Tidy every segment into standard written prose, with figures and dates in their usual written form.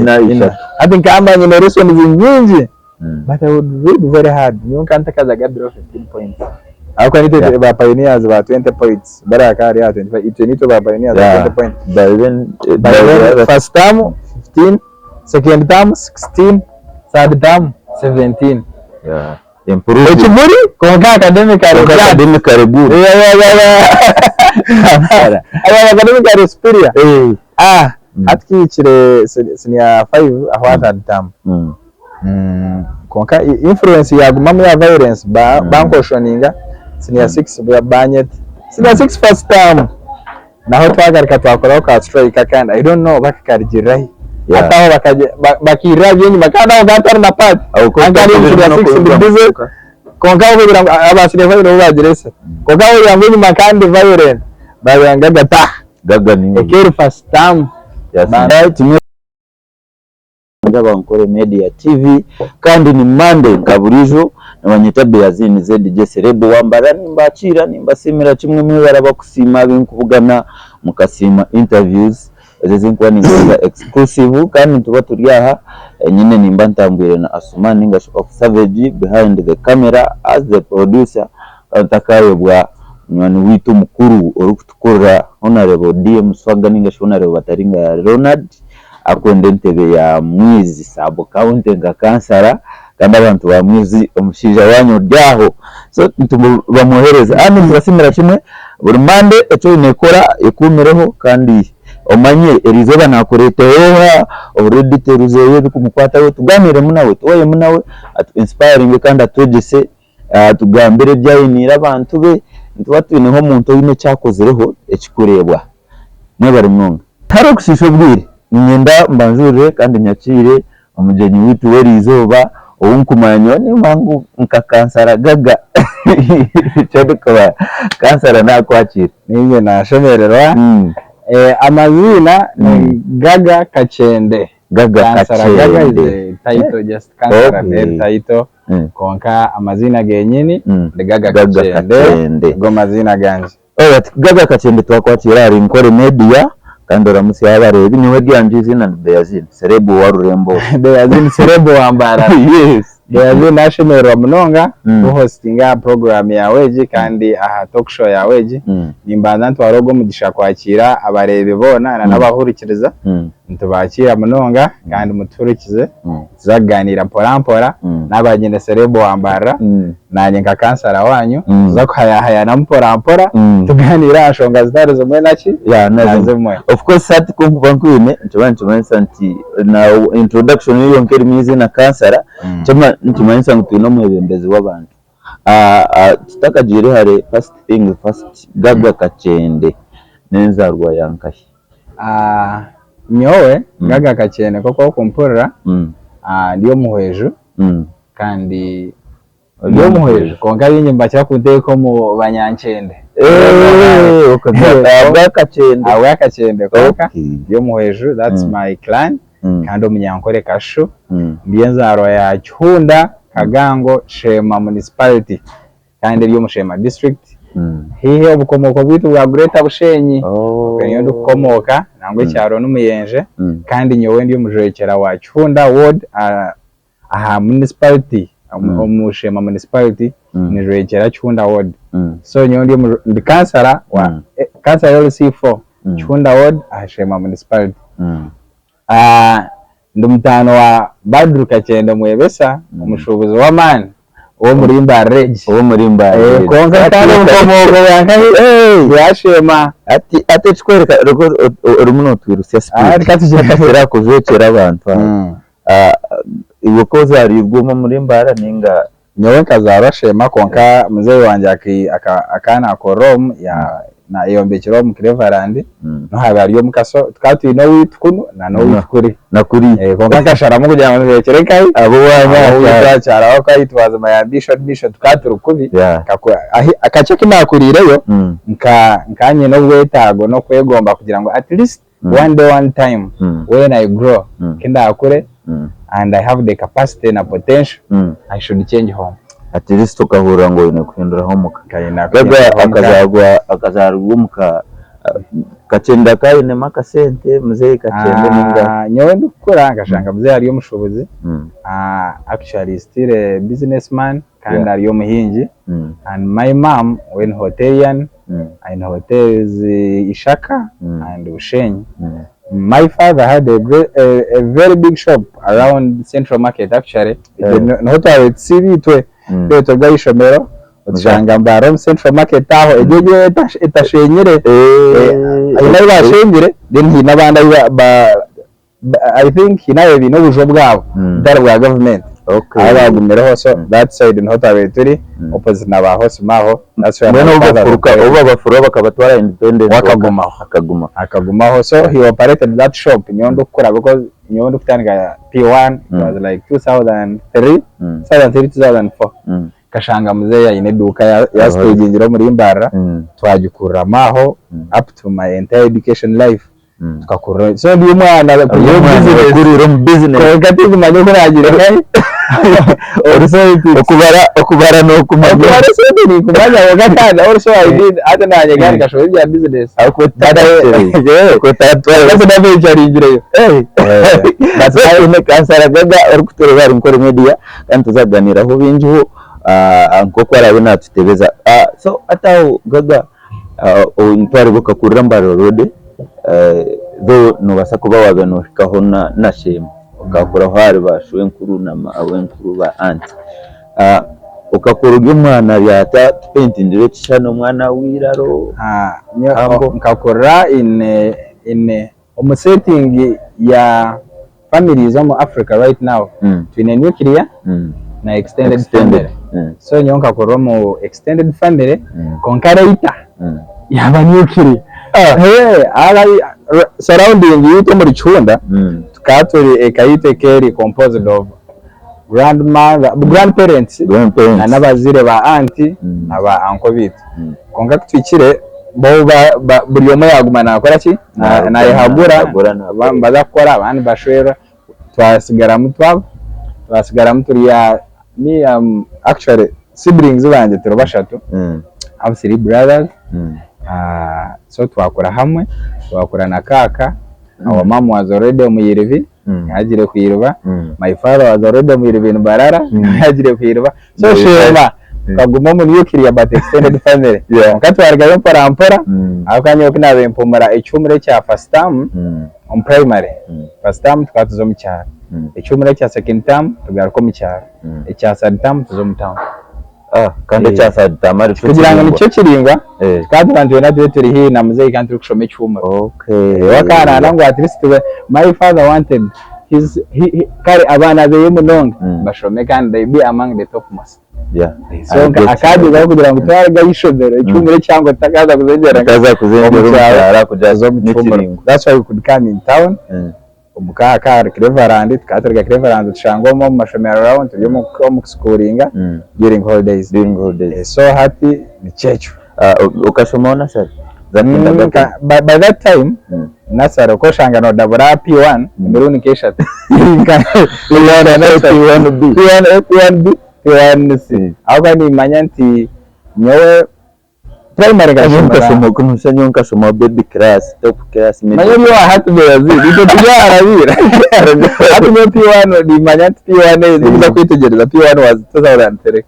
Ina, Ina. Hati nkamba nyine lessons nyingi but I would read very hard nyowe nkaba ntakazaga below 15 points ahabw'okuba nitwe ba pioneers ba 20 points bariya bakaba bari aha 25 itwe nitwe ba pioneers ba 20 points. By then, By then first term 15, second term 16, third term 17. Improving. Ekimuri kwonka academically Kwonka bad. academically good. Yeah, yeah, yeah, yeah. Aba academically superior. Ah, hati kihikire senior 5 aho aha third term. Kwonka influence yagumamu ya violence bankoshoninga senior 6 banyeta. Senior 6 first term naho twagaruka twakoraho ka strike akandi I don't know oba kakarugirira hi. Hati aho bakairira aby'enyima kandi aho nkaba ntari na part. Nkaba ndi omu senior 6 ndi busy kwonka aho kugira ngu aba senior 5 nibo bagiresire. Kwonka aho kugira ngu enyima nkaba ndi violent bagira ngu Gaga taaha. Gaga ni. Eka eri first term. Abankore Media TV kandi ni Monday nka buriijo nibanyeta Beazin ZJ Celeb Wambara nimbakiira nimbasiimira kimwe mwebare abakusiima abinkubugana mukasiima interviews ezo ezinkuba ninkoza exclusive kandi nituba turi aha nyine nimba ntambwire na Asuman ningashi Off Savage behind the camera as the producer kandi ntakayebwa munywani waitu omukuru orikutukurira Honourable DM Swaga ningashi Honourable Bataringaya Ronald. Akwenda entebe ya Mwizi sub county nka kansara kandi abantu ba Mwizi omushaija wanyu ori aho so nitubamwohereza kandi nitubasimira kimwe buri Monday eki oine kukora ekuumireho kandi omanye eriizooba naakureetera oha ohurire details ze ebirikumukwataho tugaaniiremu nawe tuwayemu nawe atu inspiringe kandi atwegyese atugambire ebi ainiire abantu be nituba twineho omuntu oine eki akozireho ekirikureebwa. Mwebare munonga. Tihariho kushiisha obwire, niinyenda mbanjurire kandi nyakiire omugyenyi waitu w'eriizooba ou nkumanya nyowe nimba ngu nka kansara Gaga. Nikyo ndikuba kansara naakwakiira. Niinye naashemererwa. Amaziina ni Gaga Kakyende. Gaga Kansara Gaga is Kakyende. a title just kansara Okay. neri title kwonka amaziina genyini ni Gaga Gaga Kakyende Kakyende. nigo maziina gangye. Alright, Gaga Kakyende twakwakira ahari Nkore Media kandi oramutsye abareebi nyowe eryangye eiziina ni Beazin Celeb owa Rurembo. Beazin Celeb wa Mbarara. Yes. Beazin nashemererwa munonga kuhostinga aha program yaawe egi kandi aha talk show yaawe egi. Nimbanza ntwara ogu omugisha kwakiira abareebi boona na n'abahurikiriza. Nitubakiira munonga kandi mutuhurikize. Nituza kuganiira mpora mpora naaba nyine Celeb wa Mbarara. Naanye nka kansara waanyu nituza kuhayahayanamu mpora mpora tugaaniire aha nshonga zitari zimwe na ki na zimwe. Of course hati ku nkuba nkwine nikiba nikimanyisa nti na introduction yo yonka erimu eiziina kansara nikiba nikimanyisa ngu twine omwebembezi w'abantu. Tutakagiire hare first thing first Gaga Kakyende n'enzaarwa ya nkahi? Nyowe Gaga Kakyende nk'oku orikumpurira ndi omuhweju kandi Ndi omuhwezi kwonka baingi nibakira kunteeka omu banyankyende. Ahabw'akakyende. Ahabw'akakyende kwonka ndi omuhwezi that's my clan kandi omunyankore kashushu. Ndi enzaarwa ya Kihunda, Kagango, Sheema municipality kandi eri omu Sheema district haihi obukomooko bwaitu bwa Greater Bushenyi. Okwe niyo ndikukomooka nangwa ekyaro ni Muyenje kandi nyowe ndi omujwekyera wa Kihunda ward. Aha municipality omu Sheema municipality nijwekyera Kihunda ward so nyowe ndi omu ndi kansara wa kansara LC4 Kihunda ward aha Sheema municipality. Ndi mutaano wa Badru Kakyende Mwebesa omushuubuzi w'amaani ow'omuri Mbarara egi. Ow'omuri Mbarara egi. Kwonka kandi obukomooko bwa nkahi bwa Sheema. Hati hati ekikworeka orimu notwirutsya speed kakira kujwekyera abantu aba. Iwe ku ozaariirwe omwe omuri Mbarara nainga? Nyowe nkazaarwa Sheema kwonka muzeeyi wangye akaba naakorera omu, yayombekire omu Cleveland, niho haabaire hari omuka so tukaba twine owaitu kunu n'owaitu kuri. Na kuriya. Kwonka nkasharamu kugira ngu nteekyere nkahi? Ab'owaanyu aha Ab'owaitu aha kyaro ahabw'okuba it was my ambition mission tukaba turi kubi, akakye aku naakuriireyo nkaba nyine obwetaago n'okwegomba kugira ngu at least One day one time when I grow kindakure and I have the capacity na potential I should change home. At least okahurira ngu oine kuhinduraho omuka. Gaga akazaarwa akazaarwa omuka. Kakyenda kainemu akasente muzeeyi Kakyenda ninga? Ah, nyowe ndikukura nkashanga muzeeyi ari omushuubuzi, actually he's still a business man kandi ari omuhingi and my mum we ni hotelian aine hotels Ishaka and Bushenyi. My father had a a very big shop around central market actually niho twabaire tusiiba itwe twetwe ah'eishomero Otushanga mbaara omu central market aho egyo egyo etashenyire haine ahu bashenyire then haine abandi ahu ba I think haine ababaire baine obuju obwabo butari bwa government ahu bagumireho so that side niho twabaire turi opposite na ba Hosima aho that's where Mbwenu my obu father was bafuruka obu operating. babafuruha bakabatwara independence We akagumaho. Akagumaho. Akagumaho so he operated that shop nyowe ndikukura because nyowe ndikutandika P1 it was like 2003, 2003, 2004. Nkashanga muzeeyi aine eduuka yaasitegingira omuri Mbarara, twagikuriramu aho up to my entire education life tukakurira so ndi omwana Okurira omu business. Kwonka tinkumanya oku naagiire nkahi Okubara okubara nookumanya. Okubara esente ninkumanya kwonka kandi also I did hati naanye kandi nkashoma ebya business. Ahabw'okuba Twine kansara Gaga orikutureeba ahari Nkore Media kandi tuza kuganiiraho bingiho nk'oku araabe naatutebeza. So hati aho Gaga twareeba okakurira Mbarara Road though noobaasa kuba waabaire noohikaho na Sheema okakuraho ahari ba shwenkuru na maawenkuru ba anti. Okakura ori omwana ata tupentingire ekishushani omwana w'eiraro. Nkakurira in omu setting ya families omu Africa right now twine nuclear na extended family so nyowe nkakurira omu extended family kwonka later yaba nuclear surrounding yaitu omuri Kihunda tukaba turi eka yaitu ekaba eri composed of grandmother, grandparents na n'abazaire ba aunty na ba uncle baitu kwonka kutuhikire bo buri omwe yaguma nakora ki nayehagura abamwe nibaza kukora abandi nibashwera twasigaramu twaba twasigaramu turi me am actually siblings bangye turi bashatu I have three brothers so twakura hamwe twakura na kaaka our mum was already omuyiribi Yaagire kwiriba, my father was already omwiribi in Mbarara, yaagire kwiriba. So Sheema tukaguma omu nuclear but extended family. Kwonka twarugayo mpora mpora, ahabw'okuba nyowe ku naabaire mpumura ekihumuro ekya first term omu primary, first term tukaba tuza omu kyaro, ekihumuro ekya second term tugaruka omu kyaro, ekya third term tuza omu town. Ah, kandi ekya third term arikyo Kugira ngu kiringwa. nikyo kiringwa, Eh. tukaba tuba nitwenda tube turi haihi na muzeeyi kandi turikushoma ekihumuro. Okay. We akaba naayenda ngu at least tube, my father wanted his, he, he, kare abaana beye munonga bashome kandi they be among the top most. Yeah. So I get you. akagyezaho kugira ngu twaruga aha ishomero ekihumuro ekihango tutakaza kuzengyera Mutaza kuzengyera omu omu kyaro, kyaro kugira tuze omu kihumuro. n'ekiringwa. That's why we could come in town omu ka ka ahari Cleveland, tukaba turuga Cleveland tushangwa omu omu mashomero around turi omu omu kusikuuringa during holidays. During holidays. So hati nikyo ekyo. Ah, okashomaho nursery? Za kindergarten? By that time nursery okaba oshanga nodabura P1 emirundi nk'eshatu. P1B. P1A, P1B, P1C. Ahabw'okuba nimanya nti nyowe Primary Nyowe nkashomera. nkashoma kumusha nyowe nkashoma baby class, top class, Manya middle ori owa hati Beyazid, itwe turi aharabiira. Hati nyowe P1 nimanya nti P1 ei ndikuza kwetegyereza P1 was 2003.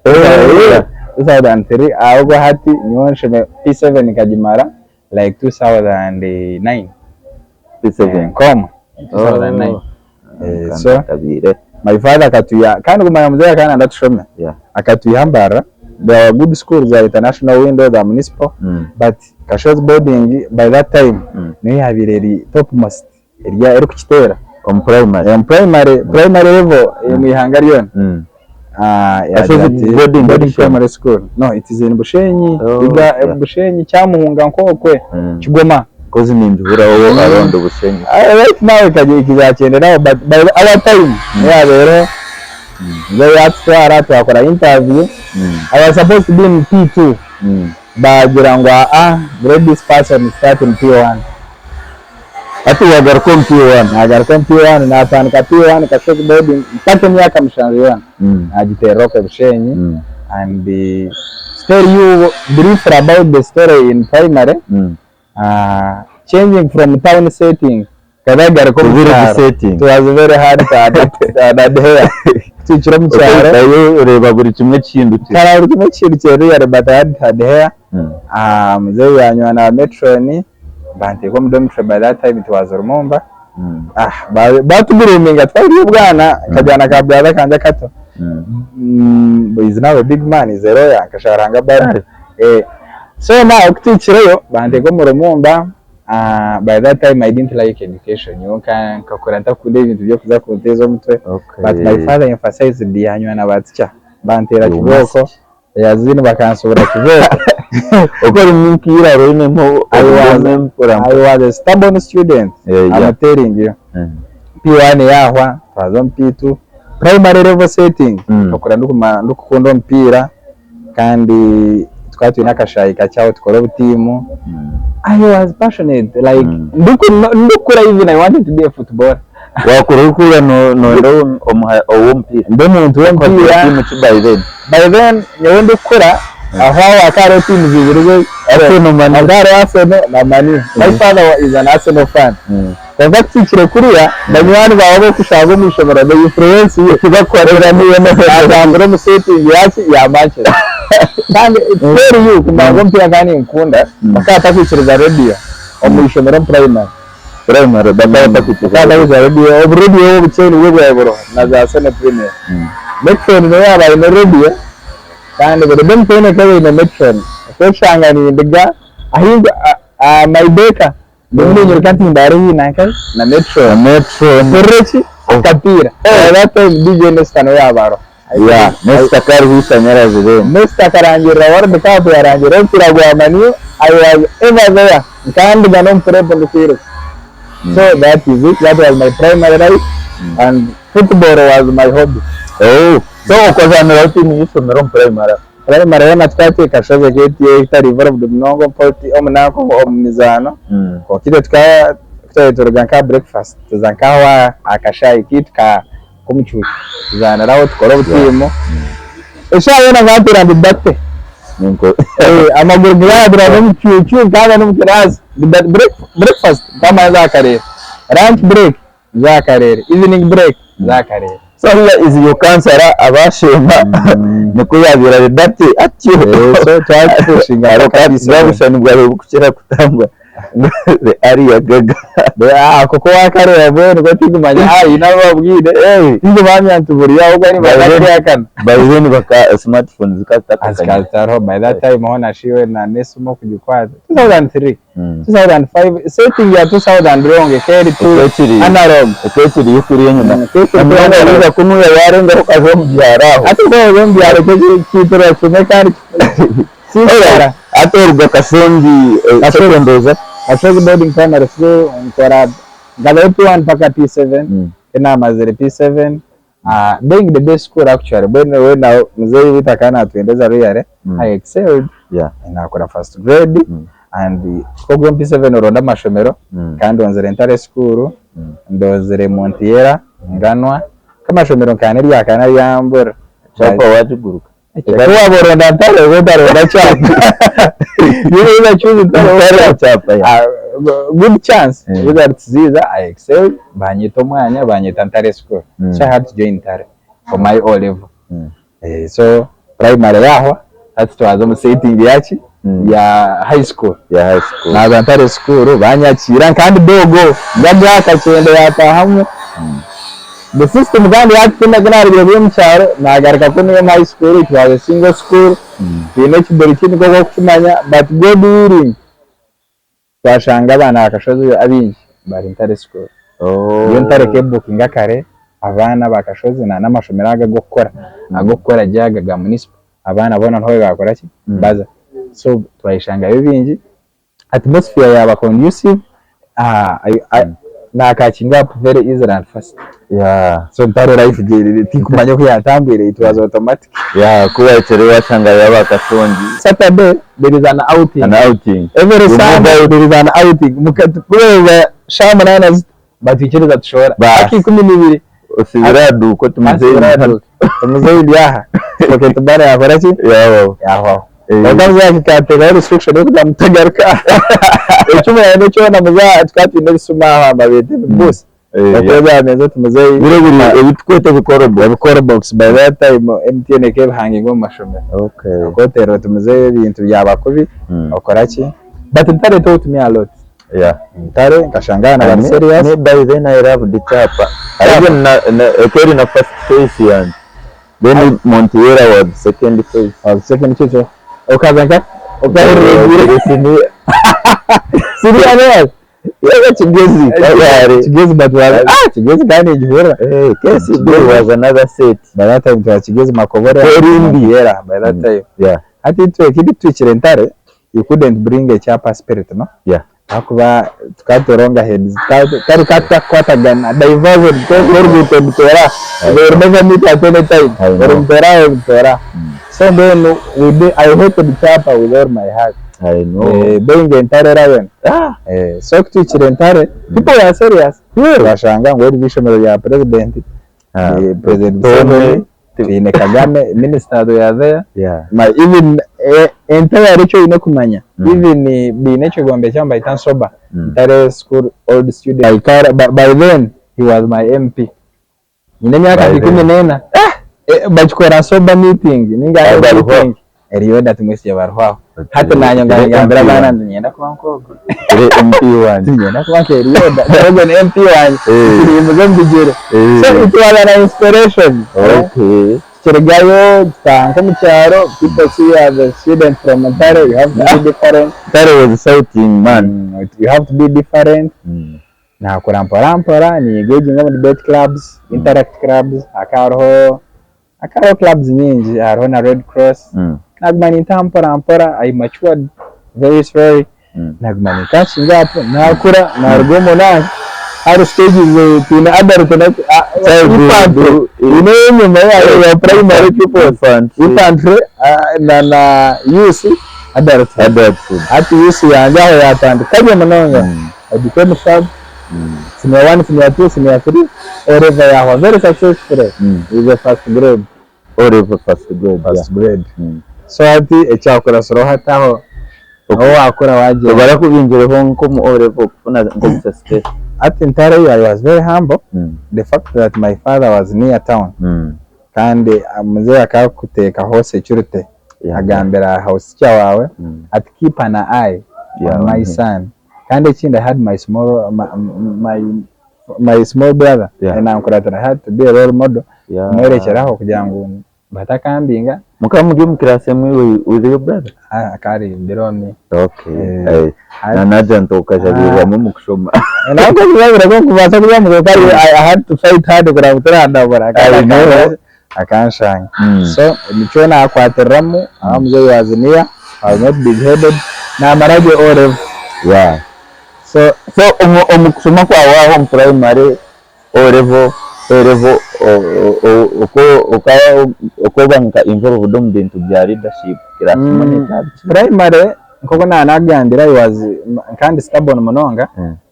Eh, 2003 ahabw'okuba hati nyowe nshome P7 nkagimara like 2009. P7. Nk'omwe 2009. Oh. Eh, so Kabiire. my father akatwiha kandi kumanya muzeeyi akaba nayenda tushome akatwiha Mbarara there were good schools za international window za municipal but Kashozi boarding by that time niyo yabaire eri top most eri erikukiteera Omu primary. Omu primary primary level omu ihanga ryona. Yagira Kashozi ati boarding boarding Bushenyi. primary school no it is in Bushenyi Oh, iga yeah. Bushenyi Kyamuhunga nkokwe Kigoma. Kozi nimbihuraho around Bushenyi. Right now ekagyenderaho but by our time niyo yaabaireho niyo yaatutwara twakora interview I was supposed to be in P2 baagira ngu aa let this person start in P1. Hati waagaruka omu P1? Naagaruka omu P1 naatandika P1 Kashozi boarding mpaka emyaka mushanju yoona naagiteerera okwe Bushenyi and. To tell you briefly about the story in primary, changing from town setting nkagaruka omu Village kyaro, setting. it was very hard to adapt and adhere. Kutuukira omu kyaro, Okarugayo oreeba buri kimwe kihindukire. nkareba buri kimwe kihindukire really but I had to adhere. Muzeeyi yanywana na matron, banteeka omu dormitory by that time it was Lumumba. Batuguruminga twari obwana nkajyana ka brother kangye akato. He is now a big man, he is a lawyer nkashaba Ruhanga abarinde. So now kutuhikireyo banteeka omu Lumumba, by that time I didn't like education nyowe nkakura ntakunda ebintu by'okuza kunteeza omutwe but my father emphasized yanywana ba teacher banteera kibooko. Yazini bakansuubura kibooko. Okora nk'eiraro oinemu I was, I was a stubborn student. I'm telling you. P1 yahwa, twaza omu P2. Primary level setting. Nkakura ndikukunda omupiira kandi tukaba twine akashaayi kakye aho tukora obutiimu. I was passionate like ndikukura even I wanted to be a footballer. Wakura orikuhurira noyenda ow'omupiira. Ndi omuntu w'omupiira. Tiimu ki by then? By then nyowe ndikukura aho aho hakaba hariho tiimu zibiri Arsenal Man U. Hakaba hariho Arsenal na Man U. My father is an Arsenal fan. Kwonka kuhikire kuriya banywani baawe abokushanga omu ishomero they influence you batambura omu setting yaki ya Manchester. Kandi to tell you kumanya ngu omupiira nkaba ninkukunda bakaba batakwikiriza radio omu ishomero omu primary. Primary bakaba batakwikiriza Bakaba batakwikiriza radio, obu radio obukye nibwo bwaba buriho na za Arsenal Premier. Matron nawe yaaba aine radio kandi buri dormitory ekaba eine matron. Okweshanga nindiga ahi aha my baker ndimu ninyiruka nti ndaare haihi na nkahi na matron. Matron. Mpurire ki? Akapiira. By that time DJ Nesta nawe yaaba ariho. Yeah, Nesta akariho ishanyarazi then. Nesta akarangirira World Cup yarangirira omupiira gwa Man U, I was ever there. Nkaba ndiga n'omu prep ndikwiruka. So that is it, that was my primary life and football was my hobby. Oh, so okazaaniraho tiimu y'eishomero omu primary? Primary yoona tukaba turi kashozi keitu etari involved munonga omu politi omu nanka omu mizaano kwonka itwe tukaba ku turuga nka aha breakfast tuza nk'aho aha kashaayi keitu ka k'omucuucu tuzaaniraho tukora obutiimu eshaaha yoona nkaba ntuura ndi dirty amaguru gaagira n'omucuucu nkaba n'omu kiraasi breakfast nkaba nza aha kareere lunch break nza aha kareere evening break nza aha kareere. So here is your counselor abasheema nikwo yabaire ari dirty atyo. So twakipushinga mpaka Bwa bushushani bwawe bukukira kutambura the area gaga. Ako ko wakareeba mbwenu ko tinkumanya haine abu babwine tinkumanya nti buri aho ubwo nibaza By then baka smartphones zikaba zitakakanyire. Zikaba zitariho by that time hoona shi we na n'esimu okugikwata 2003, 2005 setting ya 2000 wrong ekaba eri too analog. Ekaba ekiri ekuri enyima. Namunonga kunuya warengaho okaza omu byaro aho. Hati ku orikuza omu byaro kyo kiitirwa kimwe kandi kisigara. Hati oruga Kashongi Secondary. Kashongi boarding primary school nkora nkazayo P1 mpaka P7 then namazire P7 being the best school actually mbwenu weena muzeeyi waitu akaba natwendeza really I excelled nakora first grade and ku orikuza omu P7 oronda amashomero nkaba ndonzire Ntare school, ndonzire Montiera, Nganwa nk'amashomero nka n'erya kana ryambura. Kyapa wagiguruka. Ku waaba oronda Ntare oba otaronda Kyapa. You either choose Ntare or Ntare Kyapa. Kyapa, yeah. Good chance. Results ziiza, I excelled, banyeta omwanya, banyeta Ntare school. So I had to join Ntare for my O level. So primary yahwa, hati twaza omu setting yaki? Ya high school. Ya high school. Naza Ntare school, banyakiira nka ndi dogo, ngaga akakyende yatahamu. The system kandi yaakukunda ku naarugire kuba omu kyaro, naagaruka kunu omu high school, it was a single school, twine ekiburi ki nikwo okukimanya but God willing, twashanga abaana ba Kashozi abaingi bari Ntare school. Yo Ntare ekebukinga kare, abaana ba Kashozi na n'amashomero aga ag'okukora, ag'okukora gye aga ga municipal, abaana boona niho baakora ki, baza. So twayeshangayo baingi, atmosphere yaaba conducive, naakakinga up very easily and fast. So Ntare life tinkumanya oku yaatambwire, it was automatic. Yeah, ku waahikire waashangayo aba Kashongi. Saturday there is an outing. An outing. Every You move Sunday out. there is an outing. Kureeba shaaha munaana ziti batwikiriza tushohora. Basi. Paka 12. Osibire aha duuka oti muzeeyi Asibire aha duuka. Muzeeyi ndi aha. Pocket money yakora ki? Yahwaho. Yahwaho. Kwonka muzeeyi akatekaho restriction yokugira ngu mutagaruka. Ekimwe nekyona muzeeyi tukaba twine ebisimu aho aha babeeta ebibuusa. Okureeba yameeza oti muzeeyi. Biro biri ebitukweta ebikorobox. Ebikorobox by that time MTN ekaba ebihanginga omu mashomero. Okoterera oti muzeeyi ebintu byaba kubi okora ki? But Ntare taught me a lot. Ntare nkashanga abaana bari serious. Me by then I loved Chapa. Even ekaba eri na first choice yangye. Then Montiera was second choice. Was second choice. Okaza nka? Okahurira Senior. Senior Yaba Kigezi Kabare. Kigezi but was ah Kigezi kandi ningihurira. Eh, KCB was another set. By that time twa Kigezi Makobore. Erimbi. Montiera by that time. Hati itwe ekindi tuhikire Ntare you couldn't bring a chapa spirit no. Ahakuba tukaba turonga heads kare tukaba tutakukwatagana diversion tukaba oruguuto nitutoora they will never meet at any time ori mutoora aho ori mutoora aho so mbwenu we did I hated chapa with all my heart I know. Being a Ntare lion so kutuhikire Ntare people were serious twashanga ngu eri n'eishomero rya president President Museveni Twine Kagame, ministers were there, my even Entebbe hariho eki oine kumanya, even baine ekigombe kyabo nibagyeta Nsoba, Ntare school old student, by then he was my MP, nyine emyaka nka ikumi n'ena, bakikora Nsoba meeting ninga meeting, Elioda Tumwesigye Barihwaho, hati nanye ngambira abaana nti niinyenda kuba nk'ogwo, niinyenda kuba nka Elioda, ogwo ni MP wangye, niimuza omu bigyere, so it was an inspiration, tukirugayo tutaaha nk'omu kyaro, people see you as a student from Ntare, you have to be different. Ntare was shouting man. You have to be different, nakura mpora mpora, ni engaginga omu debate clubs, interact clubs, hakaba hariho Hariho clubs nyingi hariho na red cross naguma nintaha mpora mpora I matured very slowly naguma ni catching up nakura naruga omu nanka hariho stages twine adult na infantry eine eyenyima ya primary pupils infantry na youth adulthood hati youth yangye aho yatandika gye munonga I became sharp. Senior one, senior two, senior three, O level yahwa very successfully with a first grade. O level first grade. First grade. So hati ekyakurasireho hati aho aho wakura wagyenda. Barakubingireho nk'omu O level kufuna nk'omu Hati Ntare I was very humble, the fact that my father was near town kandi muzeeyi akaba akuteekaho security agambira house teacher waawe ati keep an eye on my son. Kandi ekindi I had my small my my my small brother Yeah. nankuratira I had to be a role model Yeah. kumworekyeraho kugira ngu batakambinga. Mukaba muri omu class emwe with your brother? Ah, akaba ari below me. Okay. Eh. Eh, na naija ntokajabirirwamu omu kushoma. Nabwo kujabira kubaasa kuba muto I had to fight hard kugira ngu turandabura I know. Akanshanga. So nikyo nakwatiriramu aho muzeeyi was near, I was not big headed, namara gye O level. Yeah. So So omu omu kushoma kwawe aho omu primary, O level, A level oko oka okoba nka involved omu bintu bya leadership, class monitor biki? Primary nk'oku naanagambire I was nka ndi stubborn munonga,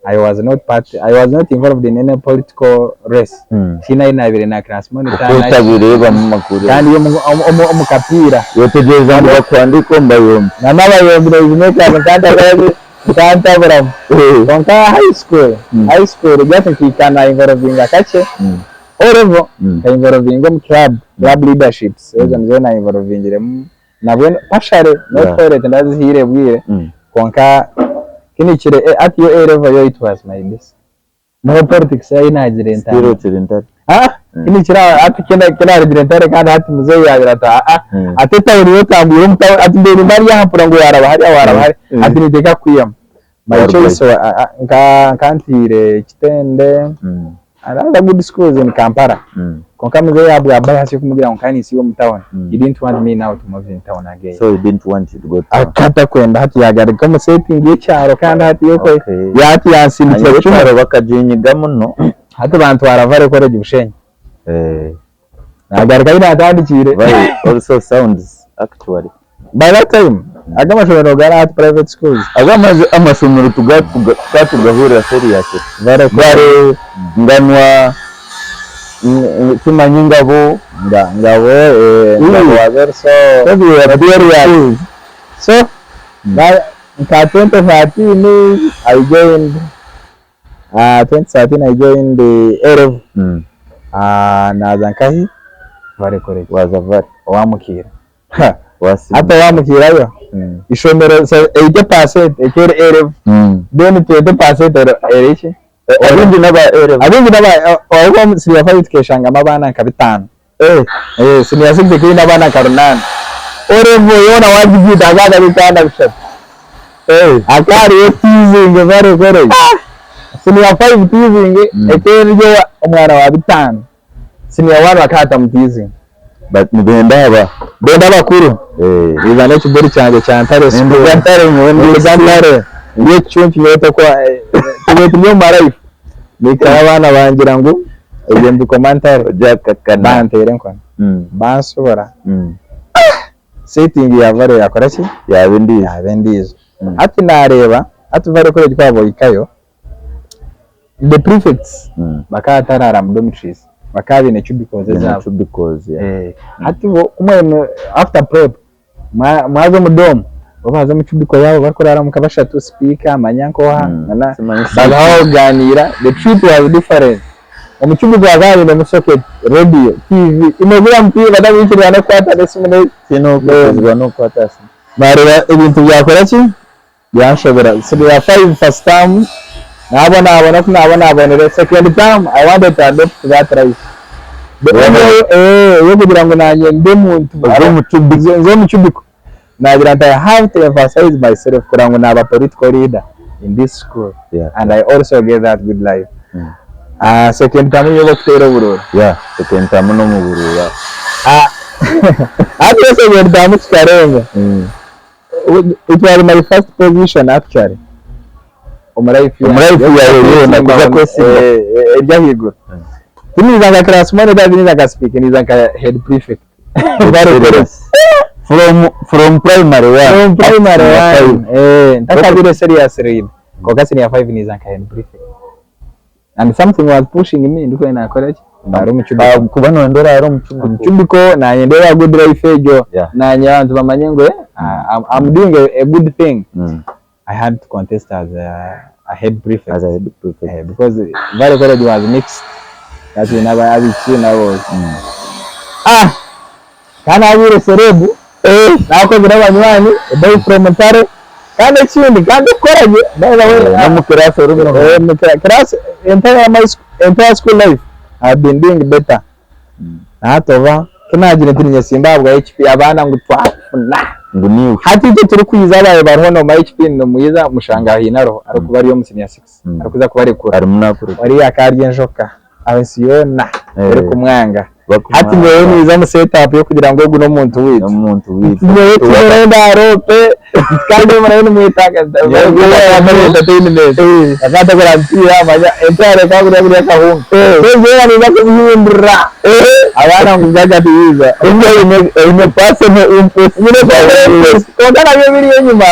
I was not part, I was not involved in any political race. Tihaine ahi naabaire na class monitor Oku otabireebamu amakuru. Kandi omu kapiira. Yetegyereza ngu bakuhandiika omu bayombi. Na n'abayombi nkantaburamu. Kwonka high school, high school just nkahika na involvinga kakye. O level nka involvinga omu club, club leaderships ezo nizo na involvingiremu. Nabwo partially not toilet ndazihaire bwire kwonka kinihikire hati yo A level yo it was my best. Niho politics ahi naagire Still ntandika. okiri ntare. Ah, kinihikire aho hati kinarugire ntare kandi hati muzeeyi yaagira ati aa ati etawuni yo otambwire omu tawuni ati mbwenu mba ndi aha mpura ngu waaraba hariya waaraba hariya ati ninteekwa kukwihamu. My choice nka ntiire Kitende and other good schools in Kampala kwonka muzeeyi ahabwa bias y'okumugira ngu nkaba ninsiiba omu town he didn't want me now to move in town again. So he didn't want you to go to town. Akaba atakwenda hati yagaruka omu setting y'ekyaro kandi hati hati yansindikira Hanyuma kimwe. ekyaro bakaginyiga muno. Hati bantwara Valley College Bushenyi. Nagaruka ahi natandikiire. Valley also sounds actually. By that time ago amashomero gari hati private schools. Ago amashomero tukaba tugahurira serious. Valley Valley, Nganwa, Kimanya Engabo. Ngabo, Ngabo was also Those were Glorious. So nka 2013 I joined 2013 I joined A level naaza nkahi Valley College. Waaza Valley. Owa Mukiira. Hati owa Mukiirayo ishomero 80% ekeri A level then 20% eri ki? Abaingi n'aba A level. Abaingi n'aba ahabw'okuba senior five tukeshangamu abaana nka bitaano. Senior six eka eine abaana nka runaana. O level yoona waagigiita hakaba hariyo ebitanda bishatu. Hakaba hariyo teasing Valley College. Senior five teasing eka eri omwana wa bitaano. Senior one bakaba batamutiizinga. But nibenda aba. Benda abakuru. Iza n'ekiburi kyangye kya Ntare school. Ninduga Ntare nyowe ndi Ninduga Ntare. Ndi ekicuncu nyowe tokwa tube turi omu life. Nikara abaana bangira ngu ebyo mbikoma Ntare. Ojakakana. Banteera enkoni. Bansobora. Setting ya Valley yakora ki? Yaba endiijo. Yaba endiijo. Hati nareeba hati Valley College ku waaba ohikayo The prefects bakaba batarara mu dormitories bakaba baine cubicles Baine ezaabo. cubicles, yeah. Hati bo ku mwine after prep mwaza omu dorm bo baza omu cubicle yaabo barikuraramu nka bashatu speaker manya nkoha na Simanyi babaho kuganiira the trip was different. Omu cubicle bakaba bainemu socket, radio, TV, imwe guriya mupiira batabikirira n'okukwata n'esimu n'eki. Tihaine ow'okwikirizibwa n'okukwata aha simu. Naareeba ebintu byakora ki? Byanshobera senior five first term nabonabona ku nabonabonire second term I wanted to adopt that life the only way eh eyokugira ngu nanye mbe muntu Oze omu cubicle. nze omu cubicle nagira nti I have to emphasize myself kureba ngu naba political leader in this school Yeah. and I also get that good life Ah second term nyowe okuteera oburuuru. Yeah, second term n'omuburuura. Ah hati second term kikarenga. It was my first position actually omu life Omu life yawe yoona kuza kwesimba. Eri ahaiguru. Tiniiza nka class monitor, tiniiza nka speaker, niiza nka head prefect. Serious. From primary one. From primary up to one. five. Ntakabaire serious read. Kwonka senior five niiza nka head prefect. And something was pushing me ndikwenda nakora ki? Ndaara omu cubicle. Ah, kuba noyenda oraare omu cubicle. Omu cubicle naanye ndeeba good life egyo. Yeah. Naanye abantu bamanye ngu eh, I'm doing a good thing. I had to contest as a head prefect. As a head prefect. Eh, because Valley College was mixed. Kati n'aba abiki n'aboojo. Ah! Kandi nabaire celeb, nakozire abanywani, a boy from Ntare, kandi ekindi kandi okukora gye, by the way, N'omu class orimu. Omu class, entire my entire school life, I have been doing better. Na hati oba, ku naagira nti ninyesimba ahabwa HP, abaana ngu twafuna. Ngu niiwe. Hati itwe turikwiza abaabaire bariho n'omu HP nimwiza mushanga haine ariho, arikuba ari omu senior six, arikuza kubarekura. Arimu naakurekura. Oriya akarya enjoka. Ensi yoona erikumwanga. Bakumwanga. Hati nyowe niiza omu set up y'okugira ngu ogu n'omuntu waitu. N'omuntu waitu. Nyowe tinyine ndaarope kandi murabe nimwetaaga entertainment. Akatagura mpira manya entware ekagura buri akahunga. So nyowe niiza kubihindura. Abaana ngu Gaga tiyiza. Oine personal interest. Nyine personal interest. Kwonka nabyo biri enyima.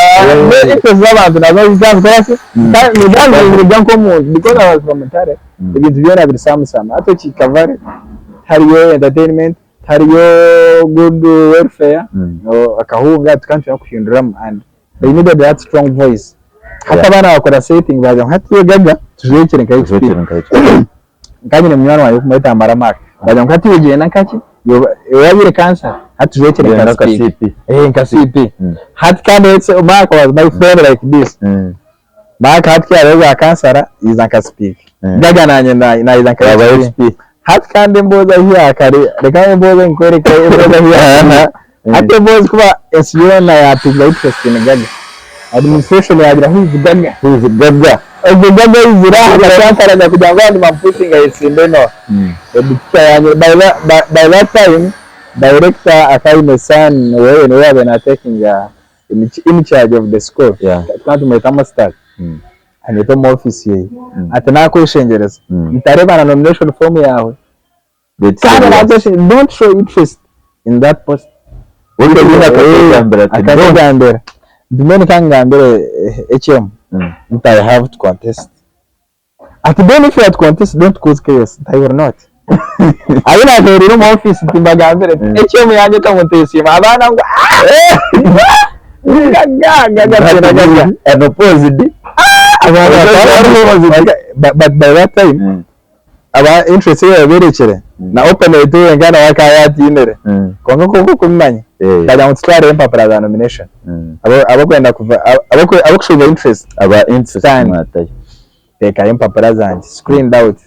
Interest z'abantu nazo zizanzikora ki? Nizanzihindura nk'omuntu because I was from Ntare. Ebintu byona biri same same. Hati okihika Valley tihariyo entertainment, tihariyo good welfare, akahunga tukaba nitwenda kuhinduramu and they needed that strong voice. Hati abaana bakora setting baagira ngu hati iwe Gaga tujwekere nka HP. Tujwekere nka HP. Nka nyine munywani wangye orikumweta Maramaka. Baagira ngu hati iwe gyenda nkaki, iwe wabaire kansara, hati tujwekere Gyenda nka nka CP. CP. Nka CP. Hati kandi Mark was my friend like this. Mark hati ku yaabaire bwa kansara yaija nka sipiika. Gaga naanye naija nka Yaaba HP. HP. Hati kandi emboozi ahu yaakare, reka emboozi nkwereke emboozi ahu yaakare. Hati emboozi kuba ensi yoona yaatunga interest in Gaga. Administration yaagira who is Gaga? Who is Gaga? Ogwo Gaga aizire aha nka kansara kugira ngu abandi bamupushinge ayesimbe n'oha? Teacher yangye by that time director akaba aine son weeye niwe yaabaire naatekinga in charge of the school tukaba nitumweta masters anyeta omu office yeye ati nakweshengyereza ntareba na nomination form yawe kandi don't show interest in that post akakigambira nti mbwenu kangambire HM nti I have to contest Ati then if you are to contest don't cause chaos nti I will not. Ahi natereire omu office nti mbagambire nti HM yanyeta ngu ntesiima abaana ngu aah! Gaga gaga tugenda gaga. Unopposed. But by that time aba interest ei yaberekire na opponent we wenka nawe akaba yatiinire kwonka kwonka okumumanya nkagira ngu tutwareyo empapura za nomination abakwenda kuva abakushow interest Aba interest stand mwatayo. teekayo empapura zangye screened out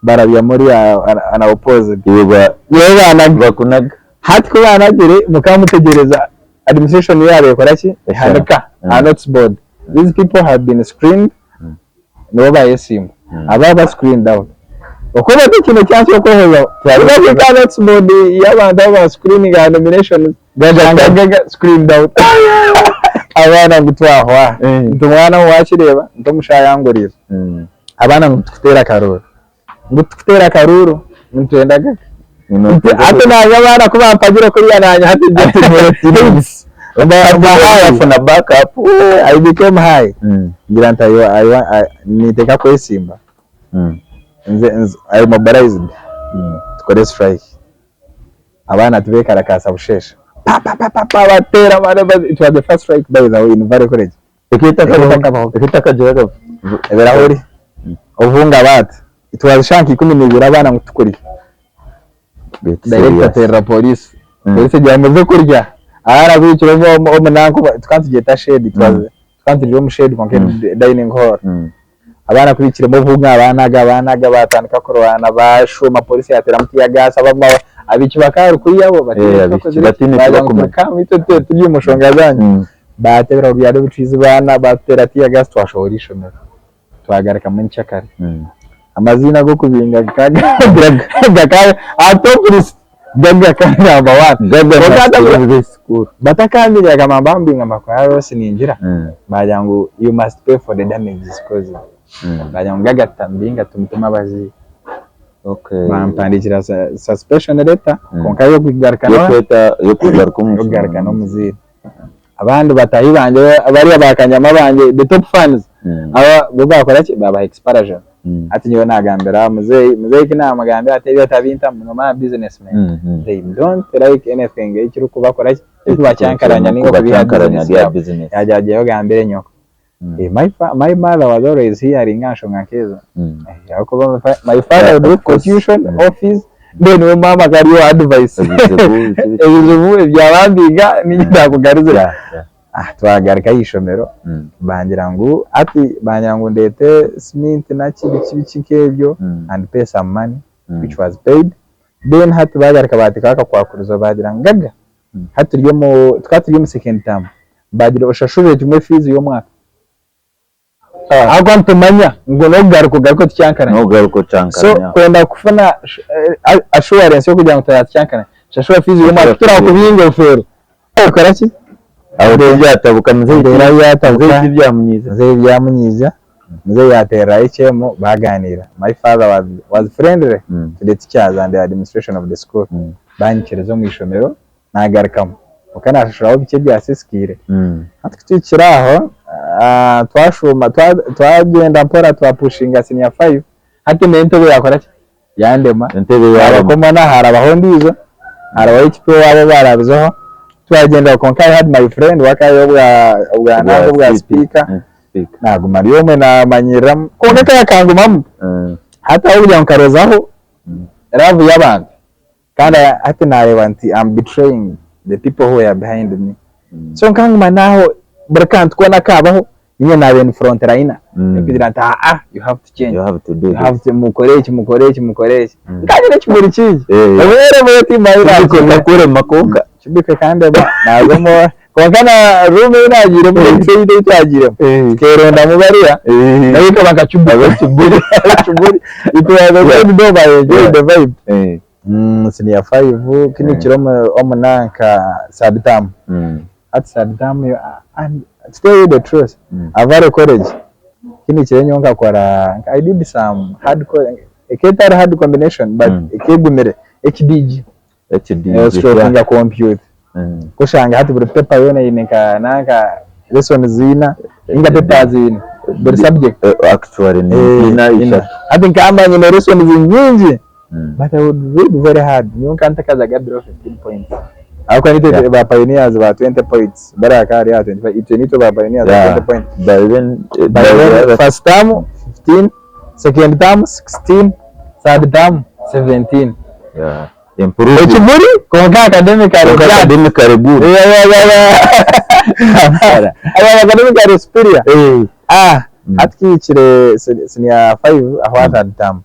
barabyamu oriya unopposed. Iwe ba Nyowe banaga. Bakunaga. Hati ku banagire mukaba mutegyereza administration yaaba ekora ki? Ehanika aha notice board. These people have been screened nibo bayesimba. Aba aba screened out. Okuba tikiine chance y'okwehozaho. Twabika aha notice board y'abantu abu ba screening aha nominations Gaga gaga screened out. Abaana ngu twahwa. Nti omwana ngu wakireeba nti omushaho ayanguriire. Abaana ngu tukuteere akaruuru. Ngu tukuteere akaruuru ngu nitwenda Gaga. Nti hati naanye abaana ku bampagire kuriya naanye hati mba high. Wafuna back up. I became high. Ngira nti ninteeka kwesimba. Nze I mobilized tukore strike. Abaana tibekarakaasa busheesha. Pa pa pa pa pa bateera it was the first strike by the way in Valley College. Ekitakabaho. Ekitakagira Ebirahuri. Obunga baata. It was shaaha nka 12 abaana ngu tukurya. Director ateerera police. Police egira ngu muze kurya. Abaana bihikire omu nanka tukaba nitugyeta shade it was tukaba turi omu shade kwonka eri dining hall. Abaana ku bihikiremu obunga banaga banaga batandika kurwana bashuma police yateeramu teargas abamwe abaishiki bakaba bari kuriya bo bataine eki bakozire Bataine eki baagira ngu barikumanya. turi calm itwe turi omu nshonga zanyu. Baata ebirahuri byari bicwize baana batuteera teargas twashohora eishomero twagarukamu nkyakare. Amaziina g'okubinga gakaba aha top list Gaga kari number one. Gaga Kwonka must leave this school. Batakambire bagamba bambinga mbakora loss ningira bagira ngu you must pay for the damages caused. Bagira ngu Gaga tutamubinga tumutume abazaire. Okay. Bampandiikira suspension letter kwonka y'okugaruka Y'okweta y'okugaruka omu y'okugaruka n'omuzaire. Abandi bataahi bangye bariya ba kanyama bangye the top fans aba bo bakora ki babaha expulsion. Hati nyowe nagambira muzeeyi, muzeeyi ku namugambira ati ebyo otabintamu nomanya business men they don't like anything ekirikubakora ki ekirikubakyankaranya ninga okubiiha business yaabo. Yagira ati gyeyo ogambire nyoko. My mother was always hearing aha nshonga nkezo ahabw'okuba my father would look for tuition or fees then we maama akaba ari owa advice ebizibu ebya bambiga ninye nakugaruzire. Twagaruka aha ishomero bangira ngu hati bangira ngu ndeete siminti naki biki biki nk'ebyo and pay some money which was paid then hati bagaruka bateekaho akakwakurizo bagira ngu Gaga hati turi omu tukaba turi omu second term bagira oshashurire kimwe fees y'omwaka ahabw'okuba nitumanya ngu n'okugaruka ogaruke otukyankaranye N'okugaruka so okyankaranye aho. kwenda kufuna assurance y'okugira ngu turatukyankaranya shashura fees y'omwaka titurakubinga engofero okora ki? Aho tibyatabuka muzeeyi Embeera yaatabuka. Muzeeyi tibyamunyiiza. Muzeeyi byamunyiiza, muzeeyi yaateerera HM baagaaniira. My father was, was friendly to the teachers and the administration of the school. Baanyikiriza omu ishomero naagarukamu. Kwonka naashashuraho bikye ebyasiisikaire. Hati ku tuhikire aho, twashuuma, twagyenda mpora twapushinga senior five, hati n'entebe yaakora ki? Yandema. Entebe yarema. Harabaho harabaho ondiijo, harabaho ekipa owaabo baarabizeho, twagyenda kwonka I had my friend we akaba ari obwa obwa nanka obwa sipiika, naaguma ari omwe naamanyiriramu kwonka ka akangumamu, hati ahabw'okugira ngu nkarozaho love y'abantu kandi hati naareeba nti am betraying the people who were behind me, so nkanguma naaho buri kantu koona akaabaho Ninye naabaire ndi front liner erikugira nti aa you have to change, You have to do you have this. to mukore eki mukore eki mukore eki. Nkanyine ekimuri kingi Eh. Obwire timanyire Kibikwe kakurema kwonka. Kibikwe kandema naaza omu kwonka na room ei naagiiremu ei twagiiremu tukeerondamu bariya nayo ekaba nka kiburi kiburi it was a good though but I enjoyed the vibe. Senior five kinihikire omu nanka third term. Hati third term yo and to tell you the truth Avare college kinihikire nyowe nkakora I did some hard ekaba etari hard combination but ekaba egumire HDG strokinga computer kushanga hati buri paper yoona eine nka nanka lessons ina ninga papers ina buri subject. Actually ni ina ishatu. Hati nkaba nyine lessons nyingi but I would read very hard nyowe nkaba ntakazaga below 15 points. Ahabw'okuba nitwe Yeah. ba pioneers ba 20 points bariya bakaba bari aha 25 itwe nitwe ba pioneers ba Yeah. 20 points. By then, By by the then other first term 15, second term 16, third term 17. Yeah. Improving. Ekimuri kwonka academically Kwonka bad. academically good. Yeah, yeah, yeah, yeah. Aba academically superior. Eh. Ah, hati kihikire senior 5 aho third term.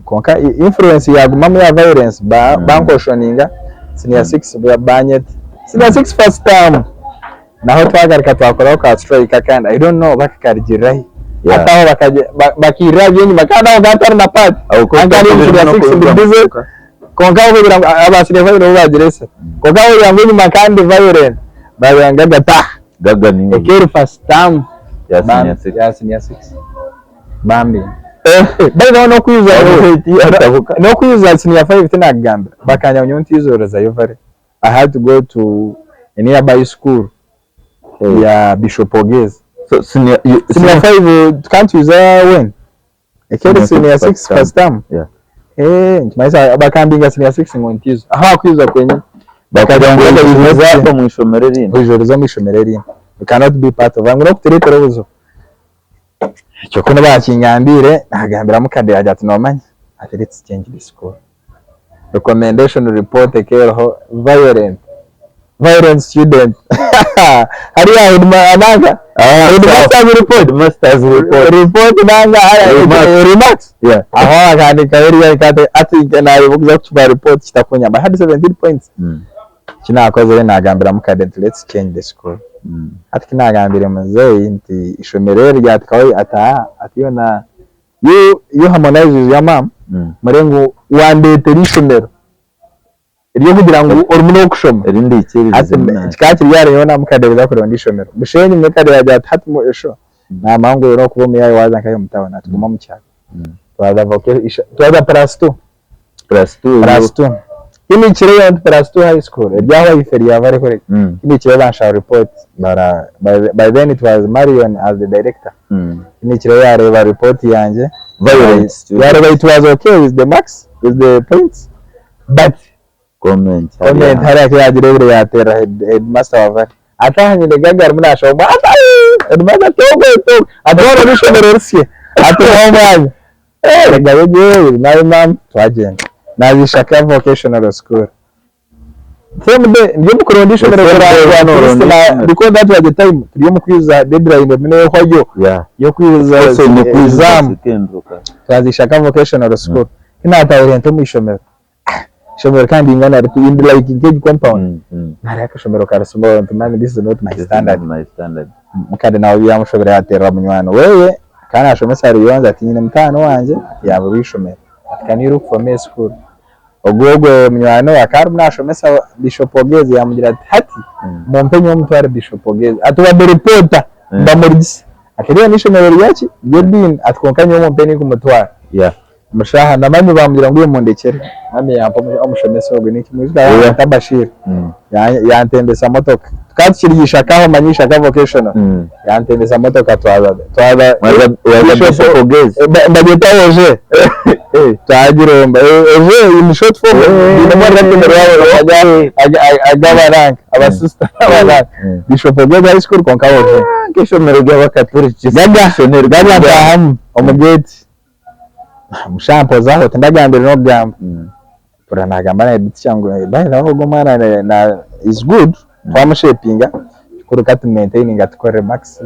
Kwonka influence yagumamu ya violence bankoshoninga senior 6 banyeta. Senior 6 first term naho twagaruka twakoraho ka strike akandi I don't know oba kakarugirira hi. Hati aho bakairira ahari enyima kandi aho nkaba ntari na part. Nkaba ndi omu senior 6 ndi busy kwonka aho kugira ngu aba senior 5 nibo bagiresire. Kwonka aho kugira ngu enyima nkaba ndi violent bagira ngu Gaga taaha. Gaga niiwe. Ekeri first term Ya senior 6. Ya senior 6. Bambi. By the way n'okwiza n'okwiza senior 5 tinakugambira bakanya nyowe ntizorezayo vare. I had to go to a nearby school ya Bishop Ogezi. So senior you, Senior 5 tukantwiza when? Ekeri Senior senior six 6 first term. Yeah. Eh, nikimanyisa bakambinga senior 6 ngu ntizo. Aho hakwiza kwenyini. Bakagira ngu Bakagira ngu omu ishomero erindi. Oijoreza omu ishomero erindi. You cannot be part of. Ngu n'okutureetera obuzibu. Ekyo ku baakingambiire, naagambira mukade yaagira ati noomanya ati let's change the school. Recommendation report ekaba eriho violent, violent student. Hariya headma- headmaster's report. Headmaster's report. Report nanga Remarks. remarks. Yeah. Aho bakahandikaho eriya ati naareeba okuza kukiba report kitakunyamba. I had 17 points. Eki naakozire naagambira mukade nti let's change the school. Hati ku naagambire muzeeyi nti ishomero eri ryatikaho ati aa ati yoona you, you harmonize with your mum murebe ngu wandeetera ishomero ery'okugira ngu orimu n'okushoma. Eri Hati ndiikiririzamu naanye. kikaba kiri ahari nyowe na mukade kuza kuronda ishomero. Bushenyi mukade yaagira ati hati esho naamanya ngu oine okuba omuyaayi waaza nkahi omu tawuni ati guma omu kyaro. Twaza voke twaza plus two. Plus two. Plus two. Hindukire nti plus two high school eri aho ahife ryaba rikore. Hindukire banshaho report bara by then it was Marion as the director. Hindukire yareeba report yangye. Violent student. Yareeba it was okay with the marks with the points but Comment. comment hariya ku yagireebire yateera headmaster wa vare. Ati aha nyine Gaga arimu naashoma ati aii headmaster ati ogwe ati ogwe ati waaba n'eishomero risya ati muhe omwanya. Reka yewe nawe mama twagyenda. Naaza Ishaka vocational school. Same day ndi omu kuronda ishomero The same day kurangira waroronda ishomero. because that was the time turi omu kwijuza deadline emwe nehwayo Yeah. y'okwijuza Also ni kwijuza exam. zikenduka. Twaza Ishaka vocational school. Tinatahire nti omu ishomero. Ishomero kandi ringana riti in like nk'egi compound. Hariho akashomero kari small nti man this is not my This is standard. not my standard. Mukade nawe byamushobera yaterera munywani weye kandi nashomesa Ruyonza ati nyine mutaano wangye yaburwa ishomero. Ati can you look for me a school? Ogwo ogwo munywani we akaba arimu nashomesa Bishop Ogezi yamugira ati hati mumpe nyowe mutware Bishop Ogezi. Ati wadde reporter ndamurigisa. Ati ririya n'ishomero ryaki? Ry'ediini. Ati kwonka nyowe mumpe ninkumutwara. Yeah. Mushaha na mami bamugira ngu iwe mundekere. Mami yampa omushomesa ogwo ninkimwijuka bamweta Bashir. Yantembesa motoka. Tukaba tukiri Ishaka aho omanya Ishaka vocational. Yantembesa motoka twaza twaza Waza waza Bishop Ogezi. Mbagyeta Oje. Twagiromba. Oje in short form biinemu orurimi rwabo ag'abaranka abasista n'abaranka. Bishop Ogezi high school kwonka Oje. Nk'eishomero ry'abakaturiki. Gaga gaga ntaahamu omu gate. Mushampozaho tindagambire n'okugamba. Mpurira nagamba na head teacher ngu by the way ogu omwana na is good twamushepinga kikuru ka tumumaintaininga tukore marks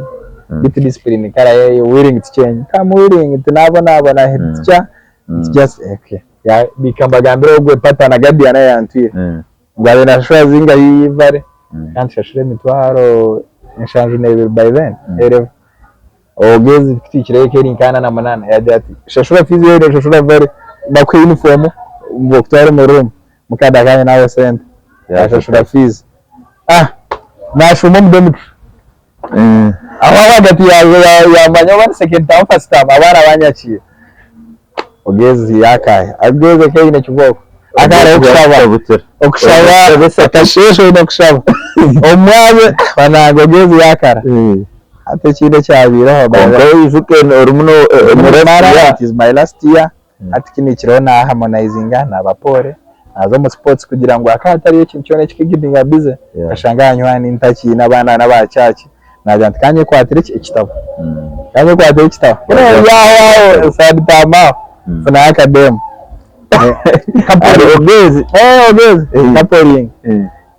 beitu discipline kare willing to change am willing tinabonabona head teacher it's just okay bika mbagambire ogwe pata na guardian ayantwire ngu abe nashashura zingahi ivare kandi nshashure emitwaro enshanju n'ebiri by then ereva Ogezi kutuhikireyo eka eri nka ana na munaana yaagira ati shashura fiizi yoona shashura vare bakuhe yunifoomu bakutware omu ruumu mukada akanya naawe sente yashashura fiizi ah naashuuma omu dormitory aho ahagati yamanya oba ni second term first term abaana banyakiire Ogezi yaakaya Ogezi eka eine kibooko akaharaho okushaba okushaba akasheeshe oine okushaba omwanya banange Ogezi yaakara. Hati ekindi ekyabaireho Kwonka oijuke orimu it is my last year hati kinu ekiro na harmonizinga naba pole. Naaza omu sports kugira ngu hakaba hatariyo ekintu kyona ekikukeepinga busy, nkashanga abanywani ntakiine abaana n'aba church, naagira nti kanyekwatire ki ekitabo, kanyekwatire ekitabo. Ku naaba aho aho third term aho, nfunayo akademu. Ogezi, coupling.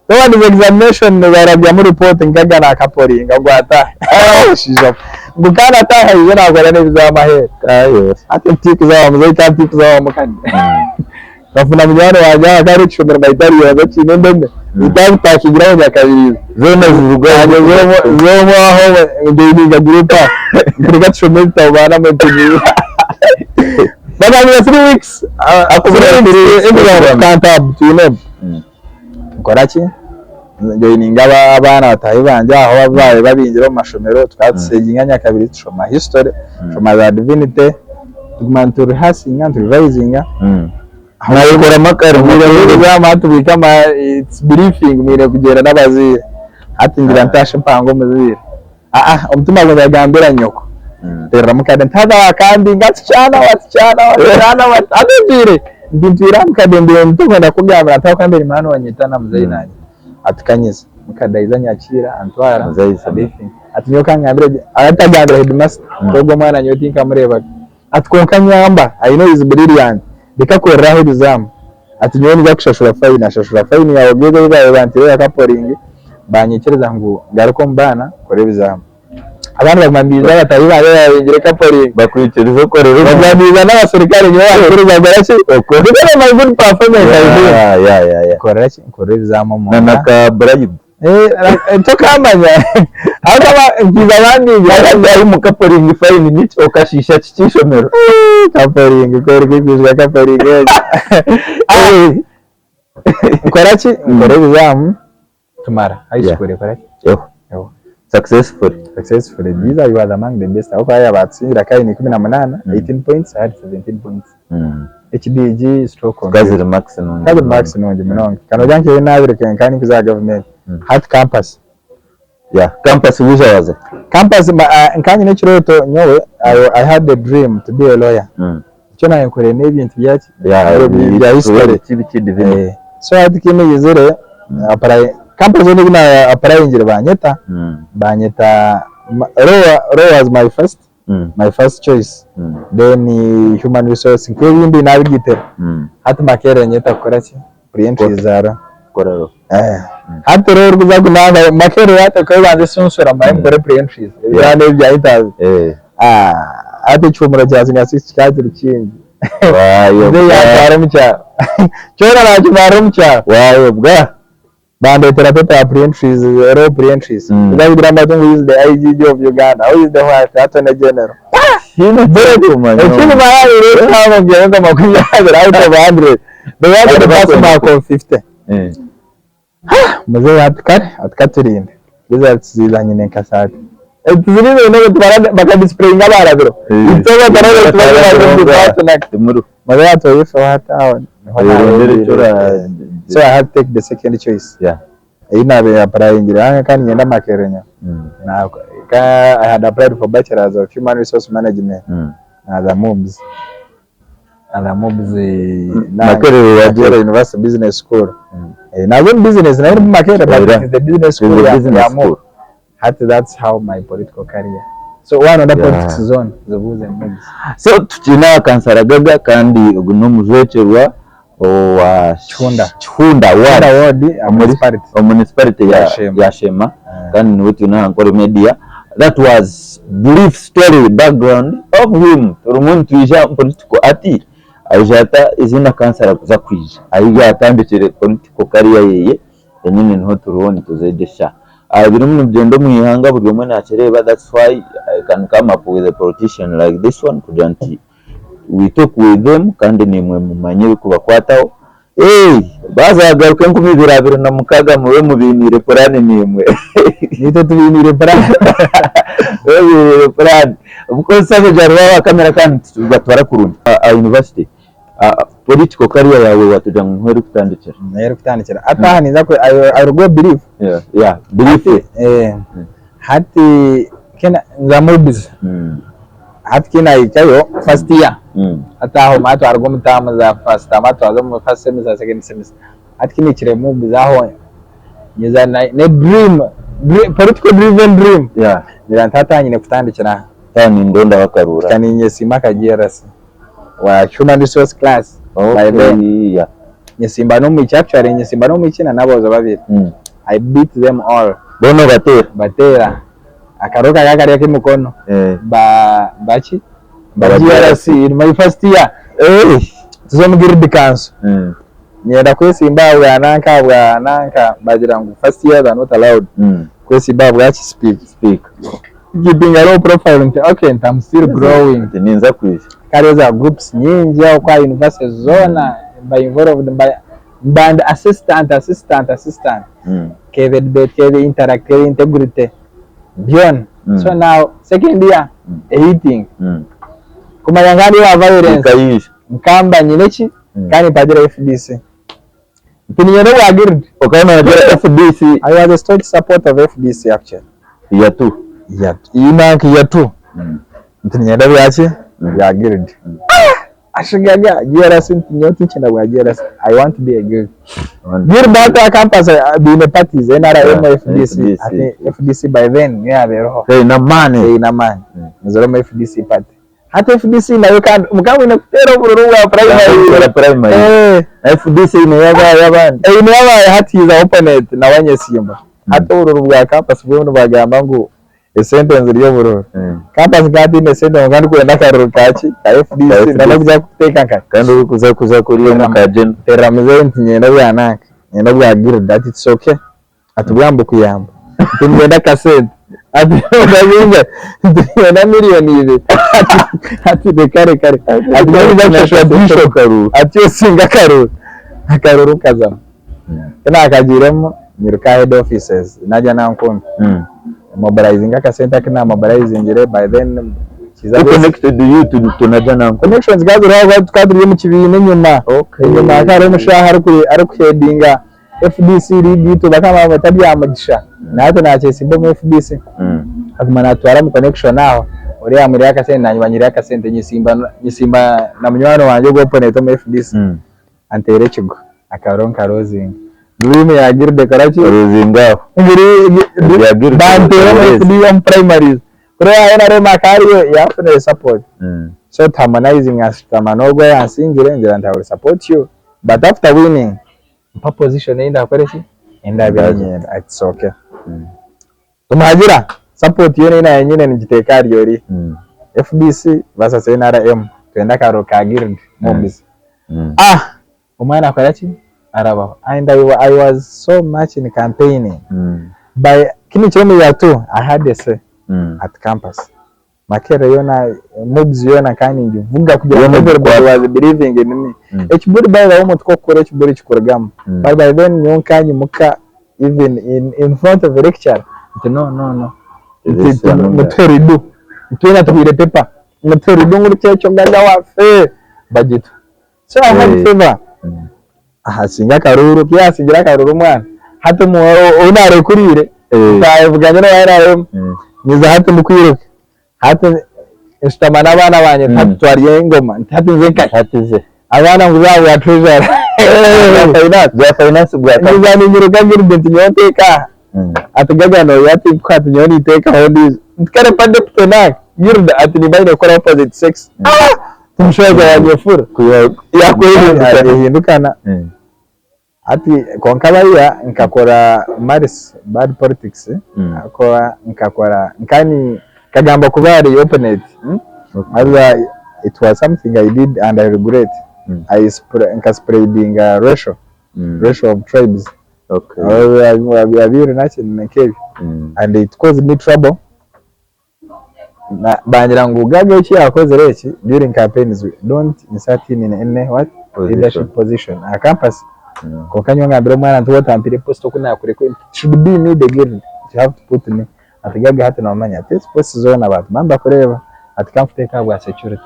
Towards examination nibarabyamu report nkaga nakaporinga ngu ataahe ngu kandi ataahe aije nakora n'ebizamu aheeru hati ntikuza wa muzeyi kandi ntikuza wa mukade nkafuna munywani wangye aha akaba ari ekishomero bahita Ruyonza kiine endeme beitu abitakingira aho Nyakabirizi Zoona ziruga Naanye zomwe aho njoininga group aho nti reka tushome ebitabo baana mwe bagambira 3 weeks kantabu twinemu Nkora ki? Njoininga abaana bataahi bangye aho abu baabaire babingire omu mashomero, tukaba tuseginga nyakabiri tushoma history, tushoma za divinity, tuguma nitu rehearsinga nitu revisinga. Mwayekoramu akarimo. Obwire tubiika ama it's briefing mwine kugyenda n'abazaire. Hati ngira ntashe mpange omuzaire. Aa omutima gwangye gugambira nyoko. Nterera mukade nti haza wakambinga wasichana wasichana wasichana haza otwire nti ntwire aha mukade mbaire ntikwenda kukugambira nti ahabw'okuba mbaire nimanya nonyeta na muzeyi nanye ati kanyiza mukade aija anyakiira antwara ati nyowe kangambire gye atagambira headmaster nti ogwo omwana nyowe tinkamureebaga ati kwonka nyamba I know he's brilliant reka akorere aho exam ati nyowe ninza kushashura fine ashashura fine yawe ogeze ei baabaire banteire ya coupling banyikiriza ngu ngaruke omu baana nkore ebizamu. Abandi baguma nibaija bataahi bangye babingire coupling. Bakwikiriza okorere omu. Baguma nibaija n'abaserukare nyowe bankiriza nkora ki? Because of my good performance I do. Nkorera ki? Nkorera ebizamu omunda. Na naka bribe. Tokamanya ahabw'okuba nkiija bambingira. Hati ahi mu coupling fine niki okashiisha kiki eishomero? Coupling ku erikwijuka coupling egyo. Nkora ki? Nkora ebizamu. Tumara high school ekora ki? Ehwa. Ehwa. Successfully. Successfully. These I was among the best. Ahabw'okuba yaaba atsingira ka aine 18, 18 points, I had 17 points. HDG stroke Ka ziri marks nungi Ka ziri marks nungi munonga. Kanogira nka naabire nka ninkuza aha government. Hati campus. Yeah, campus wija waza? Campus nka nyine ekirooto nyowe I had a dream to be a lawyer. Nikyo nayekorire n'ebintu byaki? Bya history. So hati ku nayizire campus yoona eyi na applyingire banyeta, banyeta law was my first my first choice then human resource nk'ebindi nabigitera. Hati Makerere enyeta kukora ki? Pre-entry za law. Hati rero orikuza kunanga Makerere hati ekaba ebanza esunsura mbaye mukore pre-entries ebya n'ebya interview. Hati ekihumuro kya senior six kikaba kiri kingi. Muzeeyi yantwara omu kyaro. Kyona nakimarira omu kyaro. Wayobwa. Bandetera paper ya pre-entries, law pre-entries. Kugira ngu who is the IGG of Uganda, who is the what, Attorney General. Ekindi baayabire nka 20 out of 100. They wanted a pass mark of 50. Muzeeyi ati kare ati katurinde results ziiza nyine nka saati tiziriiza nyine bakadisplayinga abarabiro itwe Muzeeyi ati oyife hati aho niho naareebire so I had to take the second choice ei naabaire applyingire kandi niinyenda Makerere nyowe I had applied for bachelors of human resource management naaza MUBS. Naaza MUBS Makerere wagyenda. Makerere University Business School. Naaza omu business nayo erimu Makerere but Era. it is the business It is school the ya business ya school. MUBS. Hati that's how my political career. So waaba noyenda politics zoona zibuuze MUBS. So tukiine aha kansara Gaga kandi ogu n'omujwekyerwa owa Kihunda. Kihunda Kihunda ward ward Omuri- municipality. omu municipality Ya Sheema. ya Sheema kandi niwe twine aha Nkore Media. That was brief story background of him. Turimu nitwija omu political ati aija ata eiziina kansara kuza kwija ahu yaatandikire political career yeye enyine niho turiho nituzegyesa. Ebirimu nibigyenda omu ihanga buri omwe nakireeba that's why I can come up with a politician like this one kugira nti we talk with them kandi naimwe mumanye ebirikubakwataho. Baazagaruka 2026 mube mubainiire puraani naimwe. Naitwe tubainiire puraani. Mube mubainiire puraani. Of course Savage hariho aba kamera kandi nitubatwara kurungi. Aha university, political career yaawe waatugira ngu niho erikutandikira. Niho erikutandikira. Hati aha ninza ku I will go brief. Yeah, brief. Hati, hati nza MUBS. Hati ku naahikayo first year, hati aho maatwarwa omu taamu za first term twaza omu first semester, second semester. Hati ku nahikire MUBS aho nyija ne dream, political driven dream, ngira nti hati aha nyine kutandikira aha. Hati nindondaho akaruuru Mpika ninyesiima aka JRC wa human resource class by then. Nyesimba n'omwishiki actually nyesimba n'omwishiki na n'aboojo babiri. I beat them all. Boona obateera? Mbateera. Akaruru kakaba kari ak'emikono. Ba baki? Ba GRC in my first year. Tuza omu guild council. Nyenda kwesimba aha bwa nanka aha bwa nanka bagira ngu first years are not allowed kwesimba aha bwa ki speaker. Keeping a low profile nti okay nti am still growing. Nti ninza kwija. Hariho za groups nyingi aho kwa university zoona mba involved mba mba ndi assistant assistant assistant kebe debate kebe interact kebe integrity byona so now second year ehitinga kumanya nka ndi owa violence nkamba nyine ki kandi mpagira FDC nti niinyenda obwa guild. Okaba nogira FDC. I was a staunch supporter of FDC actually. Year two. Year nanka year two nti niinyenda bwaki bwa guild. Ashigaga JRC nti nyowe tinkyenda bwa JRC I want to be a guild. Guild hati aha campus baine parties NRM, FDC hati FDC by then niyo yaabaire eriho. Eine amaani. Eine amaani. Nizire omu FDC party. Hati FDC nayo kandi mukaba mwine kuteera obururu bwa primary. Primary. Eh. FDC eine ey'abandi. Eine ey'abandi hati is a opponent nawe anyesimba. Hati obururu bwa campus bwona nibagamba ngu esente nizirya obururu. Campus nkaba ntiine esente kwonka ndikwenda akaruru kaki ka FDC ndaba kuza kuteeka nkahi. Kandi orikuza kuza kuriya omu ka general. Nteerera muzeeyi nti niinyenda obwa nanka, niinyenda obwa guild ati it's okay. Ati bwamba okuyamba nti niinyenda akasente ati okazingahi nti niinyenda miriyoni ibiri ati reka reka reka ati nyowe ninza kushashura bishop ati osinge akaruru akaruru nkazamu ku naakagiiremu nyiruka aha head offices nagya nankunda mobilizinga akasente aku namobilizingire by then Who connected you to Najjanankumbi? Connections zikaba ziriho ahabw'okuba tukaba turi omu kibiina enyima enyima hakaba hariho omushaho arikuheadinga FDC league itwe bakaba nibamweta Byamugisha nahati nakyesimba omu FDC aguma natutwara omu connection aho oriya yamwihirayo akasente nanye banyihirayo akasente nyesimba nyesimba na munywani wangye ogu opponent omu FDC anteera ekigo akaroho nkarozinga dream ya guild ekoraki Orozinga aho. Banteera omu FD omu primaries kuriya NRM akaba ariyo yafunire support so tuharmonizing nshutama n'ogwo oyansingire ngira nti I will support you but after winning Mpa position ei ndakore ki? Ei ndabeire niinyenda. Ati it's okay. Tumuhagira, support yoona ei naabaire nyine ningiteeka ahari oriya. FDC versus NRM, twende akaruru ka guild mobs. Ah! Omwana akora ki? Arabaho. And I was so much in campaigning. By kinu kiro omu year two, I had a say at campus. Makerere yoona, mobs yoona nkaba ningivuga kugira ngu Yoona everybody egikwate. was believing in me. Ekiburi by the way omuntu ku orikukora ekiburi kikurugamu. But by then nyowe nka nyimuka even in front of a lecturer nti no no no nti This one mutuhe redo twena tuhwire paper mutuhe redo ngu rukye gaga waffe bagituha. So I had favour. Asinga akaruuru ku yaasingire akaruuru omwana hati ou naarekuriire twavuganye na NRM nyiza hati ndikwiruka hati nshutama n'abaana bangye nti hati twarya engoma nti hati nze nkahi Hati ze. abaana ngu za bwa treasurer bwa finance Bwa finance bwa nyiza ninyiruka ngiride nti nyowe nteeka aha ati gaga nooya ati nkuha ati nyowe ninteekaho ondiijo nti kare mpa deputy nanka ngiride ati nimba nyine kukora opposite sex Omushaija yanyefura yakwehindukana hati kwonka bariya nkakora malice bad politics ahakuba nkakora nkagamba kuba ahari opponent haza it was something I did and I regret nka spreadinga racial racial of tribes abiiru naki nk'ebyo and it caused me trouble. Bangira ngu Gaga eki yakozire eki during campaigns don't insert him in any what leadership position aha campus kwonka nyowe ngambira omwana nti waaba otampire post oku nakureka it should be me the guild you have to put me ati Gaga hati nomanya ati ezi post zoona abantu baba nibakureeba ati kankuteeke aha bwa security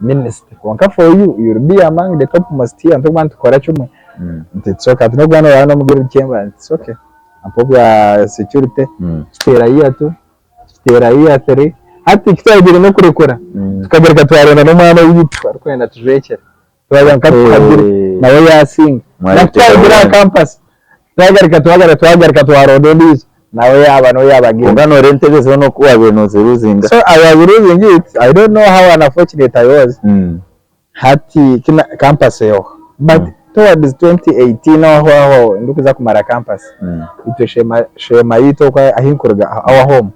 minister kwonka for you you will be among the top most here nitukuba nitukora kimwe nti it's okay ati nokuba norara nomu guild chamber nti it's okay mpa obwa security tuteera year two. Tuteera year 3. Hati kitwagire n'okurekura tukagaruka twaronda n'omwana owaitu arikwenda tujwekyere twaza nka tuhabire nawe yasinga nakutwagire aha campus twagaruka twagaruka twagaruka twaronda ondiijo nawe yaaba niwe yaaba game. Kwonka noreeba entebe zoona oku wabaire noziruzinga. So I was losing it I don't know how unfortunate I was hati campus eho but towards 2018 aho aho ndikuza kumara campus itwe sheema sheema yaitu oku ahinkuruga our home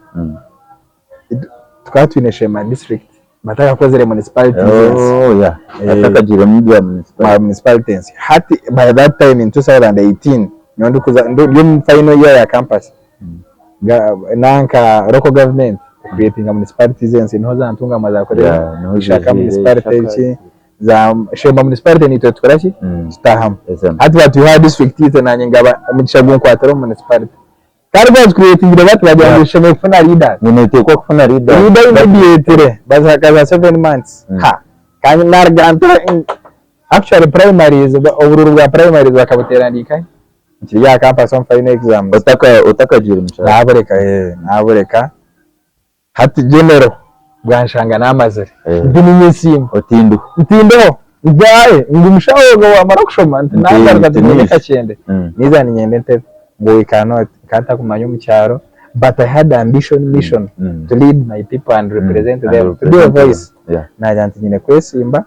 Tukaba twine Sheema district batakakozire municipalities Oh, yeah. Eh. Atakagiremu bya municipality. municipalities hati by that time in 2018 nyowe ndikuza ndi omu final year ya campus nanka local government creating municipalities ensi niho za Ntungamo zakorera Yeah, niho Ishaka zizire, municipality Ishaka. eki za Sheema municipality nitwe tukora ki tutahamu Eza. hati batwiha aha district itwe nanye ngaba omugisha gunkwatira omu municipality Kandi ku baatukureetingire bati bagira ngu tushemereire kufuna leaders. Ngu noteekwa kufuna leader. Leader immediately bakaza 7 months. Ha! Kandi naruga nta actually primaries obururu bwa primaries bakabuteera ndi nkahi? Nkiri aha campus omu final exams. Otaka otakagiire omu kyaro. Naabureka ee naabureka. Hati general bwanshanga namazire nti ninyesiima Otinduha. Ntindeho nti aye ngu mushaho ogwo wamara kushoma nti nagaruka nti niinyenda kakyende niiza niinyenda entebe ngu we cannot nkaba ntakumanya omu kyaro but I had ambition mission to lead my people and represent them to be a voice nagira nti nyine kwesimba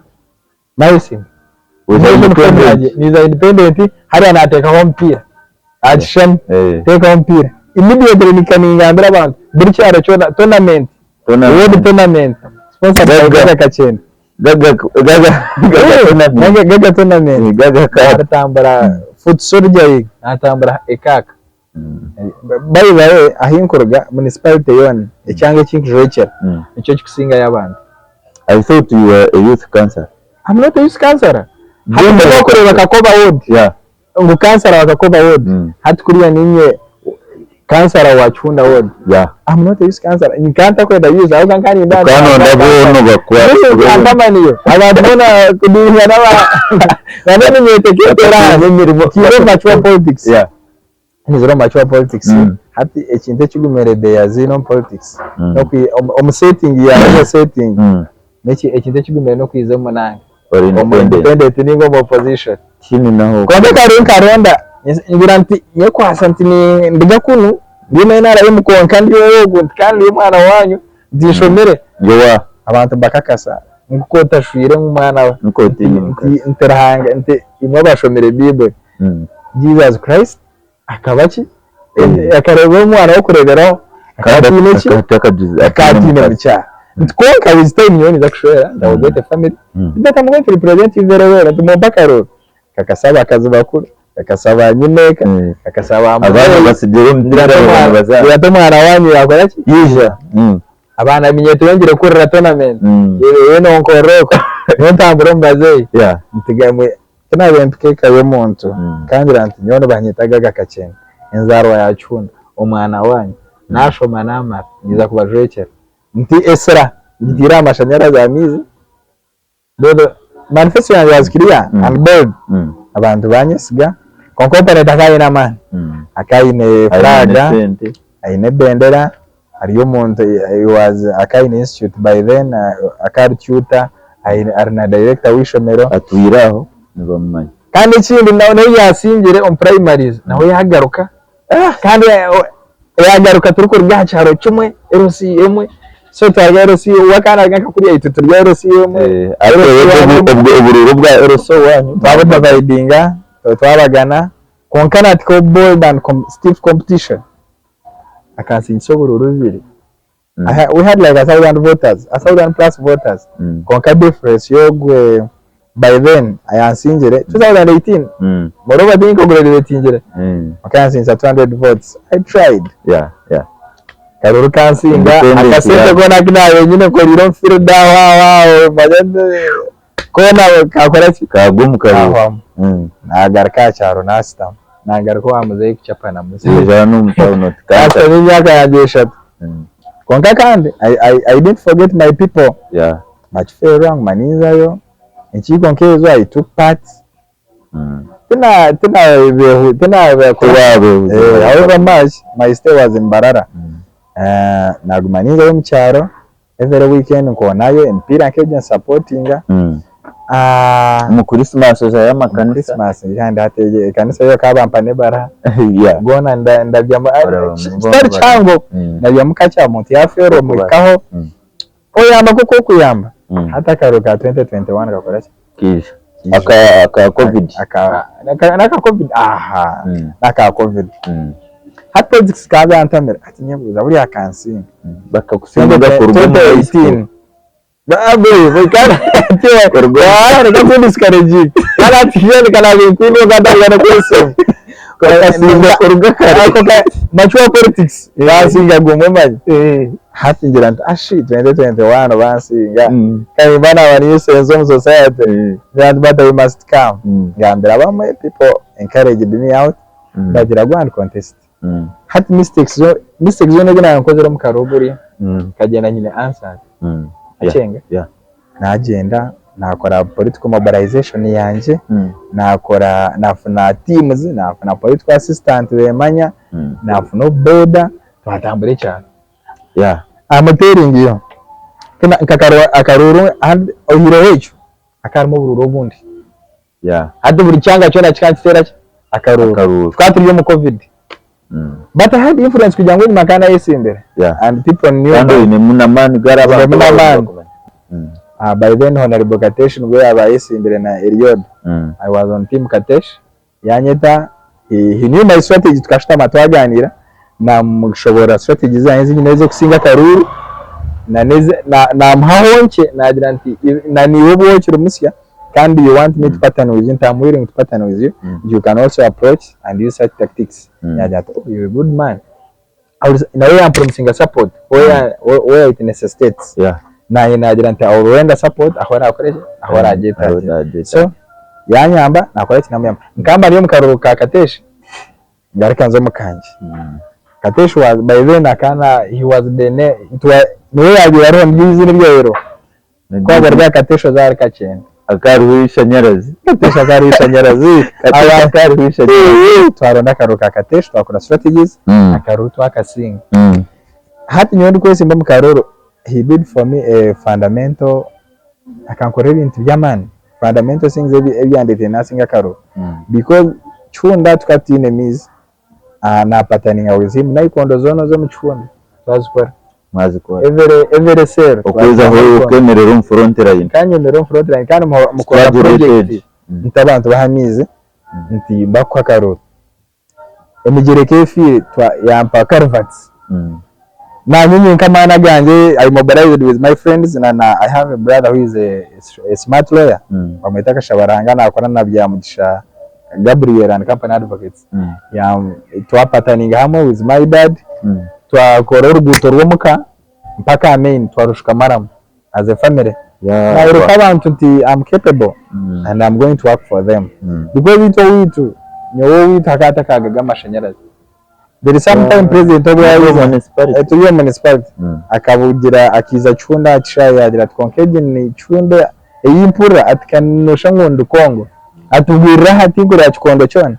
nayesimba niiza independent hariya nateekaho omupiira aha kishushani teekaho omupiira immediately nika ningambira abantu buri kyaro kyona tournament world tournament sponsored by Gaga Kakyende Gaga tournament natambura foot soldier league natambura ekaaka by the way ahinkuruga municipality yoona ekyanga ekinkujwekyera nikyo kikusingayo abantu. I thought you were a youth councillor. I'm not a youth councillor. Hati wakureeba Kakoba ward ngu councillor wa Kakoba ward hati kuriya ninye councillor wa Kihunda ward. I'm not a youth councillor. Nkaba ntakwenda youth ahabw'okuba nkaba niinyenda Okanonda boona obakwate. Abantu boona kudiiringa naba ninyeteekateekera nkiine mature politics. Nizire omu mature politics hati ekintu ekigumire Beaziine omu politics omu setting ya setting ekintu ekigumire n'okwiza omu munange omu independent ninga omu opposition. Kwonka kare nkaronda ngira nti nyekwasa nti ninduga kunu ndi omu NRM kwonka ndi owogu nti kandi ndi omwana wanyu nti nshomire abantu mbakakasa ngu ku otashwire omwana we nti Ruhanga nti imwe abashomire Bible Jesus Christ akaba ki akareeba omwana w'okureeberaho akaba ataine ki akaba ataine mukyara nti kwonka with time nyowe ninza kushwera I will get a family but I'm going to represent you very well nti mumpe akaruru kakasaba abakazi bakuru kakasaba nyineeka kakasaba Abaana batsigire omupiira ngira nti omwana wanyu yakora ki Yaija. Abaana minye tuyongere kurira tournament iwe nonkorera okwo nyowe ntambura omu bazeeyi nti tinabiire mpika eka y'omuntu nkangira nti nyowe nibanyeta Gaga Kakyende enzaarwa ya Kihunda omwana wanyu nashoma namara ninza kubajwekyera nti esira ngitiire aha mashanyarazi aha maizi reero manifesto yangye was clear and bold abantu banyesiga kwonka opponent akaba aine amaani akaba aine flag aine ebendera ari omuntu he was akaba aine institute by then akaba ari tutor ari na director w'eishomero. Atwire aho nibamumanya. Kandi ekindi nawe yasingire omu primaries nawe yagaruka kandi yagaruka turikuruga aha kyaro kimwe LC emwe so twaruga LC we akaba naruga nka kuriya itwe turi LC emwe. Obururu bwa LC owanyu. Twabudividinga twabagana kwonka natekaho bold and stiff competition akansingisa obururu bubiri. We had like 1,000 voters, 1,000 plus voters kwonka difference y'ogwe by then ayansingire 2018 moreover tinkagraduatingire kwonka yansingisa 200 votes I tried. Karuru kansinga akasente koona aku nabiire nyine nkoriire omu field aho aho aho manya koona kakora ki Kagwa omu karuru. Kahwamu. Nagaruka aha kyaro nasitama nagaruka owa muzeeyi kuchapa na muzeeyi. Waija hanu omu tawuni oti Nasitama emyaka yangye eshatu. Kwonka kandi I didn't forget my people. Bakifeerwa nguma ninzayo enkiiko nkezo I took part. However much my stay was in Mbarara. Naguma ninzayo omu kyaro. Every weekend nkoonayo emipiira nk'egyo nsapotinga. Omu Christmas ozayo amakanisa. Christmas kandi hati ekanisa yo bakaba bampa n'ebaraha. Goona ndabyamu kitari kihango ndabyamu kakye aha muntu yaafeerwa omuhikaho oyamba nk'oku orikuyamba. Hati akaruru ka 2021 kakora ki? Kaija. Aka aka covid. Aka n'aka covid aha n'aka covid. Hati politics bikaba byantamire hati nyebuuza buriya akansinga. Bakakusinga kuruga omu high school. 2018 Bakasinga kuruga kare. Mature politics bansinga gumwe manya. Hati ngira nti ashi 2021 bansinga kandi mba naba nuisance omu society ngira nti but I must come. Ngambira bamwe people encouraged me out mbagira go and contest. Hati mistakes mistakes zoona ezi naaba nkozire omu karuru buriya nkagyenda nyine answers. Okyenga? Nagyenda nakora political mobilization yangye, nakora nafuna teams, nafuna political assistant bemanya, nafuna obuboda twatambura ekyaro. I'm telling you nka akaruru oihireho ekyo hakaba harimu obururu obundi. Hati buri kyanga kyona kikaba nikiteera ki? Akaruru. Akaruru. Tukaba turi omu covid. But I had influence kugira ngu enyima nkaba nayesimbire. And people knew Kandi oinemu n'amaani gari abantu Oinemu n'amaani. bakumanya. By then Honorable Katesh nibwo yaaba ayesimbire na Eliod. I was on team Katesh. Yanyeta, he knew my strategy tukashutama twaganira, namushoboorora strategy zangye ezi nyine ez'okusinga akaruru, na n'ezi namuhaho nkye nagira nti na naiwe obu okiri musya kandi you want me to partner with you nti am willing to partner with you, you can also approach and use such tactics. Yagira ati oh you're a good man. Nawe yampromisinga support where it necessitates. Nanye nagira nti I will render support ahu orakore ki? Ahu oragyetaagira. So yanyamba nakora ki? Namuyamba. Nkaba ndi omu karuru ka Katesh ngaruka nza omu kangye. Katesh was by then akaba he was the niwe yabaire ariho niryo eiziina eryaheriho. Ku waaba ori aha Katesh oza ahari Kakyenda. Hakaba hariho eishanyarazi. Katesh hakaba hariho eishanyarazi. Katesh hakaba hariho eishanyarazi. Twaronda akaruru ka Katesh twakora strategies, akaruru twakasinga. Hati nyowe ndikwesimba omu karuru, he did for me a fundamental, akankorera ebintu by'amaani, fundamental things ebyandeteire nasinga akaruru. Because Kihunda tukaba tutaine maizi, Napataninga with him naikondo zoona ez'omu kihunda twazikora. Mwazikora. Every every cell Okwiza aho okemerera omu front line. Nkanyemerera omu front line kandi mukora project nti abantu bahe amaizi nti mbakuha akaruru. Emigyera ekaba efiire yampa culverts. Nanye nyenka amaani agangye I mobilized with my friends na na I have a brother who is a smart lawyer bamweta Kashabaranga nakora na Byamugisha Gabriel and company advocates twapataninga hamwe with my dad twakora oruguuto rw'omuka mpaka aha main twarushuka maramu as a family nayoreka abantu nti am capable and am going to work for them because itwe owaitu nyowe owaitu hakaba hatakagaga amashanyarazi There is some time president obu yaiza turi omu municipality akabugira akaiza Kihunda aha kishaayi yaagira ati kwonka egi ni Kihunda ei mpurira ati ka nooshusha ngu ndi Congo atubwirire aha tinkureba kikondo kyona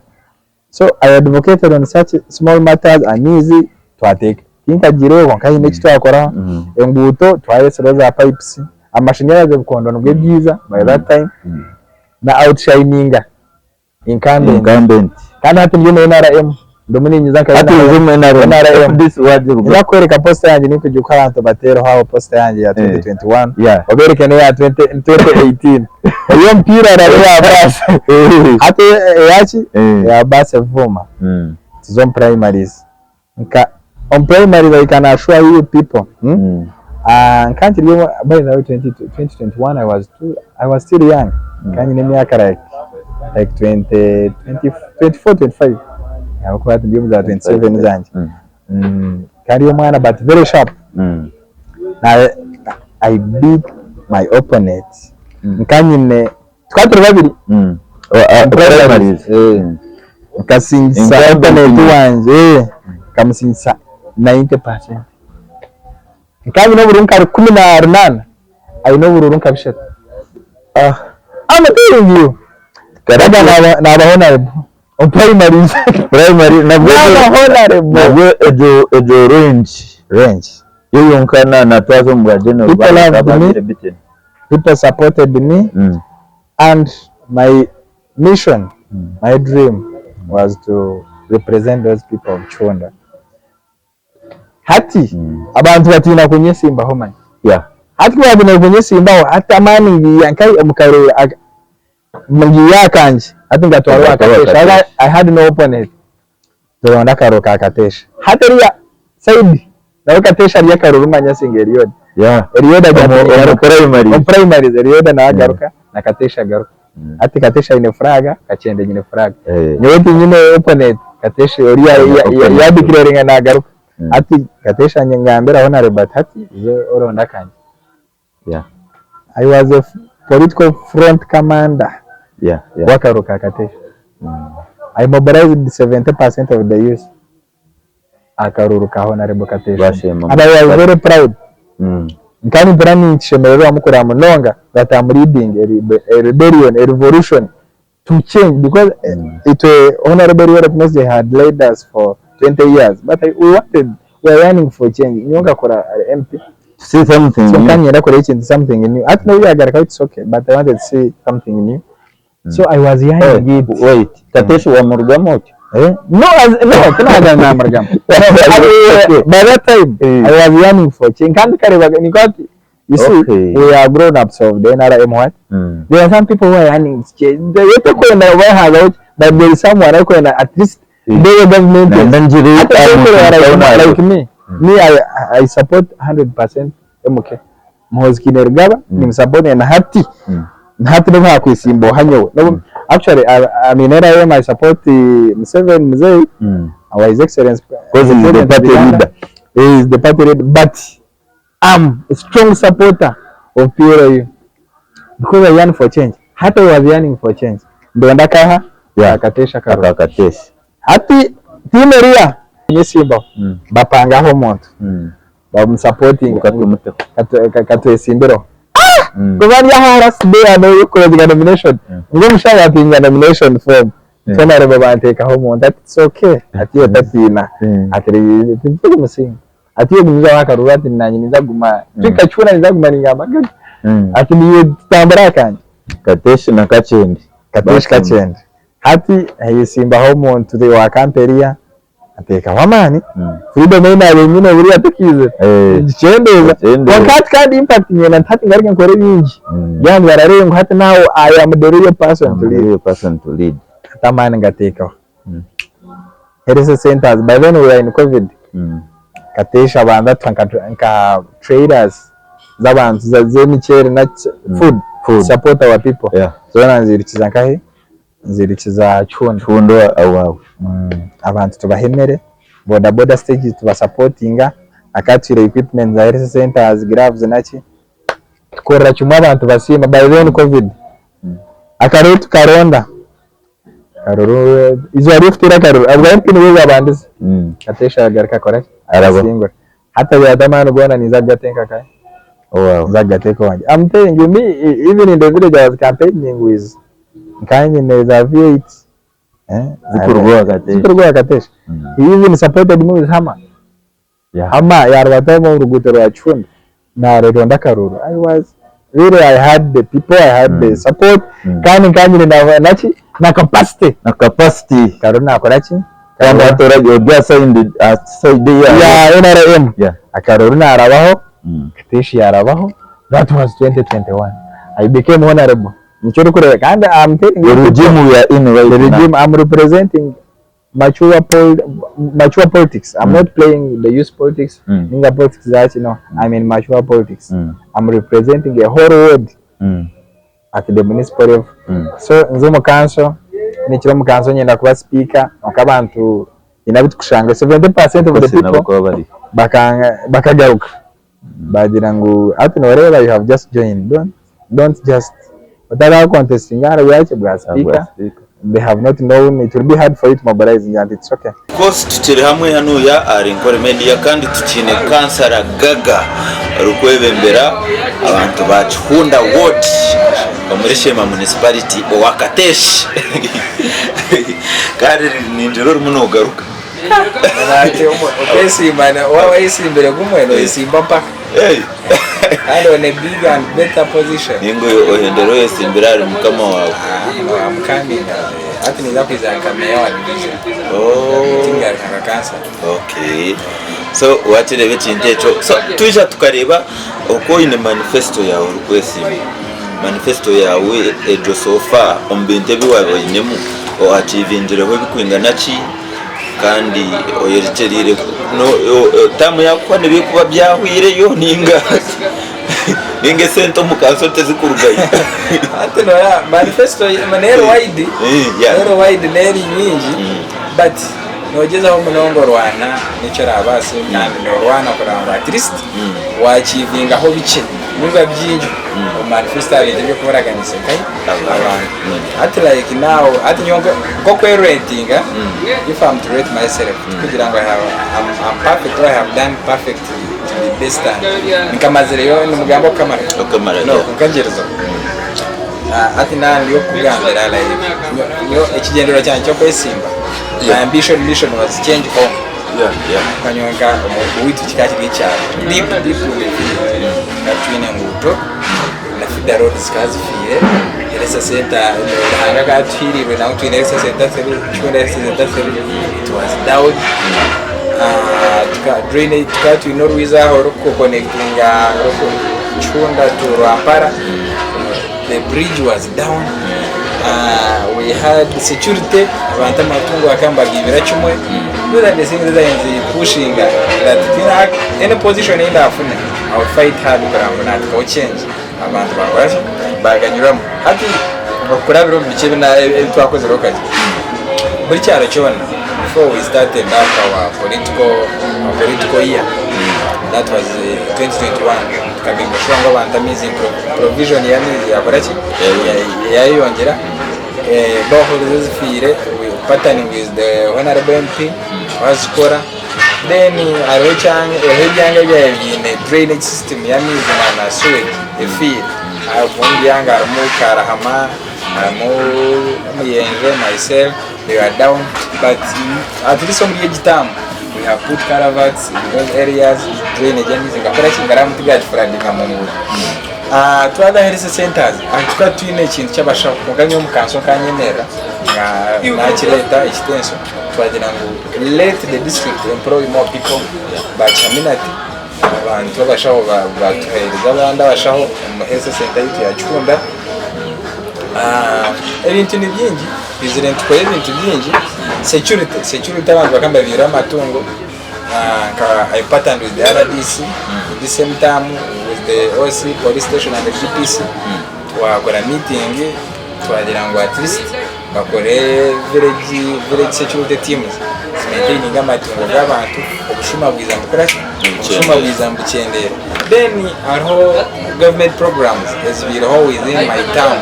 so I advocated on such small matters amaizi twateeka tinkagiireyo kwonka haine eki twakoraho enguuto twaretsireho za pipes amashanyarazi ebikondo nibwo byaija by that time na outshininga Incumbent. Incumbent. Kandi hati ndi omu NRM. Ndimu ninyiza nka Hati oza omu NRM. NRM. FDC wagiruga. Ninza kukwereka posta yangye nikugira oku abantu bateereho aho posta yangye ya 2021. Yeah. Obereke n'eya 2018. Ey'omupiira na eya baasi. Hati eyaki? Eya baasi Buvuma. Tuza omu primaries. Nka omu primaries I can assure you people. Hmm? Nka nkiri by the way 2021 I was too, I was still young. Nka nyine emyaka like 20, 20, 24 25. Ahabw'okuba hati ndi omu za 27 zangye. Nka ndi omwana but very sharp. Na, I beat my opponent. Nka nyine tukaba turi babiri. Omu primaries. Nkasingisa opponent wangye, nkamusingisa 90%. Nkaba nyine obururu nka 18, aine obururu nka bushatu. I'm telling you. Karaga naba honorable omu primaries. Primary nabwo Naba honorable. Nabwo egyo egyo range. Range. Yo yonka na natwaza omu bwa general People ba loved me. babaire beaten. People supported me and my mission, my dream was to represent those people of Chunda. Hati abantu batiina kunyesimbaho manya. Yeah. Hati ku batiina kunyesimbaho hati amaani ngiiha nkahi omu karuru aka ngiiha akangye hati ngatwara owa Kateesha. I had no opponent. Turonda akaruru ka Kateesha. Hati eriya side nawe Kateesha ari akaruru manya asinga Eliud. Yeah. Eliud agira ati Omu omu ningaruka. primaries. Omu primaries Eliud nawe agaruka na Kateesha agaruka. Hati Kateesha aine flag, Kakyende nyine flag. Eh. Nyowe tinyine opponent, Kateesha oriya Aine opponent. ya declaringa nagaruka. Hati Kateesha ngambira Honorable ati hati iza oronde akangye. Yeah. I was a political front commander w'akaruru ka Kateesha. I mobilized 70% of the youth akaruru ka Honorable Kateesha. Bashema. And I was very proud. Nkaba nimpurira ninkishemererwa kureba munonga that I'm leading a, rebe a rebellion, a revolution to change because itwe Honorable Eric Mwesigye had led us for 20 years but we wanted, we are yearning for change. Nyowe nkakora MP To see something so new. nkanyenda kureba ekintu something new. Hati nobu yagarukaho it's okay but I wanted to see something new. So I was yearning Hey, it. wait, Kateshi wamurugamu otyo? Eh? No, as, no, tinagamba namurugamu. Okay. By that time, Eh. I was yearning for change. Kandi karebaga niko ati you see, Okay. we are grown ups of the NRM what? There are some people who are yearning to change. They kwenda bahaga but there is someone arikwenda at least Eh. they government. Nanda ngire Hata omuntu like, nkawe like me, me I support 100% MK. Muhoozi Kainerugaba mm. nimusupport na hati na hati nobu hakwesimba oha nyowe. Nobu actually I, I mean NRM I support Museveni Muzei our His Excellency Because he is the President party of Uganda. leader. He is the party leader but I'm a strong supporter of PLU because I yearn for change. Hati I was yearning for change. Ndonda kaha Yeah. Akateesha akaruru. Akakateesha. Hati tiimu eriya nyesimbaho bapangaho omuntu bamusapotinga Katumuteho. katwesimbireho. Kuba ndi aha last day hano y'okureebeka nomination ngu omushaija yampinga nomination form twena banteekaho omuntu ati it's okay ati iwe otatiina ati titurimusinga ati iwe gumizaho akaruru ati nanye ninza kuguma twikacura ninza kuguma ningamba ati niiwe tutambure akangye. Kateshi na Kakyende. Kateshi Kakyende. Hati hayesimbaho omuntu wa kampa eriya ateekaho amaani freedom ei naabaire nyine buriya tekiizire ngikyendeza kwonka hati kandi impact nyenda nti hati ngaruke nkore bingi kugira ngu barareebe ngu hati now I am the real person to lead. Real person to lead. Hati amaani ngateekaho. Health centers by then we were in covid Kateesha abanza atuha nka trailers z'abantu z'emiceeri na food to support our people. Zoona nzirukiza nkahi? Nzirukiza Kihunda. Kihunda owaawe. Abantu tubaha emere, boda boda stages tubasapotinga, akatwire equipment za health centers, gloves naki. Tukorera kimwe abantu basiima by then covid. Akaruru tukaronda, akaruru eizooba ry'okuteera akaruru abwa MP nibo babandize. Kateesha yagaruka akora ki? Akasingura. Hati hati amaani goona ninza kugateeka nkahi? Owaawe. Ninza kugateeka owangye. I'm telling you me even in the village I was campaigning with nkaba nyine za V8 Zikuruga owa Kateesha. Zikuruga owa Kateesha. He even supported me with Hummer. Hummer yaarubata omu ruguuto rwa Kihunda naareronda akaruru. I was really I had the people, I had the support kandi nkaba nyine naki na capacity. Na capacity. Akaruru naakora ki? Kandi hati ori aha side aha side eyawe. Ya NRM. Yeah. Akaruru naarabaho, Kateeshi yaarabaho, that was 2021. I became honorable. Nikyo orikureeba kandi I'm telling The you people, regime we are in right the now. regime I'm representing mature pol mature politics. I'm not playing the youth politics, ninga politics zaki no. I'm in mature politics. I'm representing a whole world at the municipal level. So nza omu kanso, nikira omu kanso nyenda kuba speaker, kwonka abantu haine abu tukushanga 70% of the Bose nabo people bakaba bari. bakanga bakagaruka bagira ngu hati noreeba you have just joined don't don't just otaraha contestinga ahari bwaki bwa speaker they have not known it will be hard for you to mobilize ngira nti it's okay. Of course tukiri hamwe hanuya ahari Nkore Media kandi tukiine kansara Gaga orikwebembera abantu ba Kihunda ward omuri Sheema municipality owa Kateshi kandi ningira orimu nogaruka. Okwesimba waaba wayesimbire gumwe noyesimba mpaka kandi on a big and better position. Ninga ohendere oyesimbire ahari mukama waawe. I'm coming hati ninza kwija nka meya wa division tingaruka nka kansara. Okay so wakireeba ekintu ekyo so twija tukareeba oku oine manifesto yaawe orikwesimba manifesto yaawe egyo so far omu bintu ebi waaba oinemu oachivingireho ebikwingana ki kandi oyerekyereire taamu yaakuhwa nibikuba byahwireyo ninga ninga esente omu kanso tizikurugayo. Hati noreeba manifesto neri wide neri wide neri nyingi but Noogyezaho munonga orwana n'eki oraabaase kandi noorwana kureba ngu at least waakiivingaho bikye ninga bingi omu manifesto aha bintu ebi orikuba oraganise nkahi abantu. Hati like now hati nyowe nk'okweretinga if am to rate myself tikugira ngu am perfect or I have done perfectly to the best and nkamazireyo nimugamba okukamara no kwonka ngyerizeho. Hati naaba ndi okukugambira like nyowe ekigyendererwa kyangye ky'okwesimba My ambition mission was change home Konka nyowe nka omuntu waitu kikaba kiri ekyaro deep deep in the village tukaba twine enguuto na feeder road zikaba zifiire health center Ruhanga akaba atuhiiriirwe nawe twine health center three Kihunda health center three it was down drainage tukaba twine orwizi aho orikuconnectinga Kihunda to Rwampara the bridge was down we had security abantu amatungo bakaba nibagaibira kimwe those are the things ezabaire nizipushinga that any position ei ndafune I will fight hard kureba ngu natekaho change abantu bakoraki baganyurwamu hati okurabira omu biki ebi twakozireho kakye buri kyaro kyona before we started up our political, our political year that was 2021 tukaminga sure ngu abantu amaizi provision y'amaizi yakora ki yayeyongyera boreholes ezifiire we partnering with the honorable MP twazikora then hariho ekyanga hariho ebyanga ebyabaire biine drainage system y'amaizi na na sewage efiire omu byanga harimu Karahama harimu Omuyenje myself they were down but at least omuri egi term we have put culverts in those areas drainage y'amaizi gakora ki garabamu tigagifloodinga mu nguuto. Twaza aha health centers ahu tukaba twine ekintu ky'abashaho kwonka nyowe omu kanso nkanyemerera nakireeta ekitenso twagira ngu let the district employ more people bakiha minati abantu abashaho batuheereza abandi abashaho omu health center yaitu ya Kihunda. Ebintu ni bingi twizire nitukora ebintu bingi security security abantu bakaba nibabiirwa amatungo nka I partnered with the RDC the same time with the OC police station and the GPC twakora meeting twagira ngu at least bakore village village security teams zimaintaininge amatungo g'abantu obushuma bwiza nibukoraki obushuma bwiza nibukyendera then hariho government programs ezibaireho within my town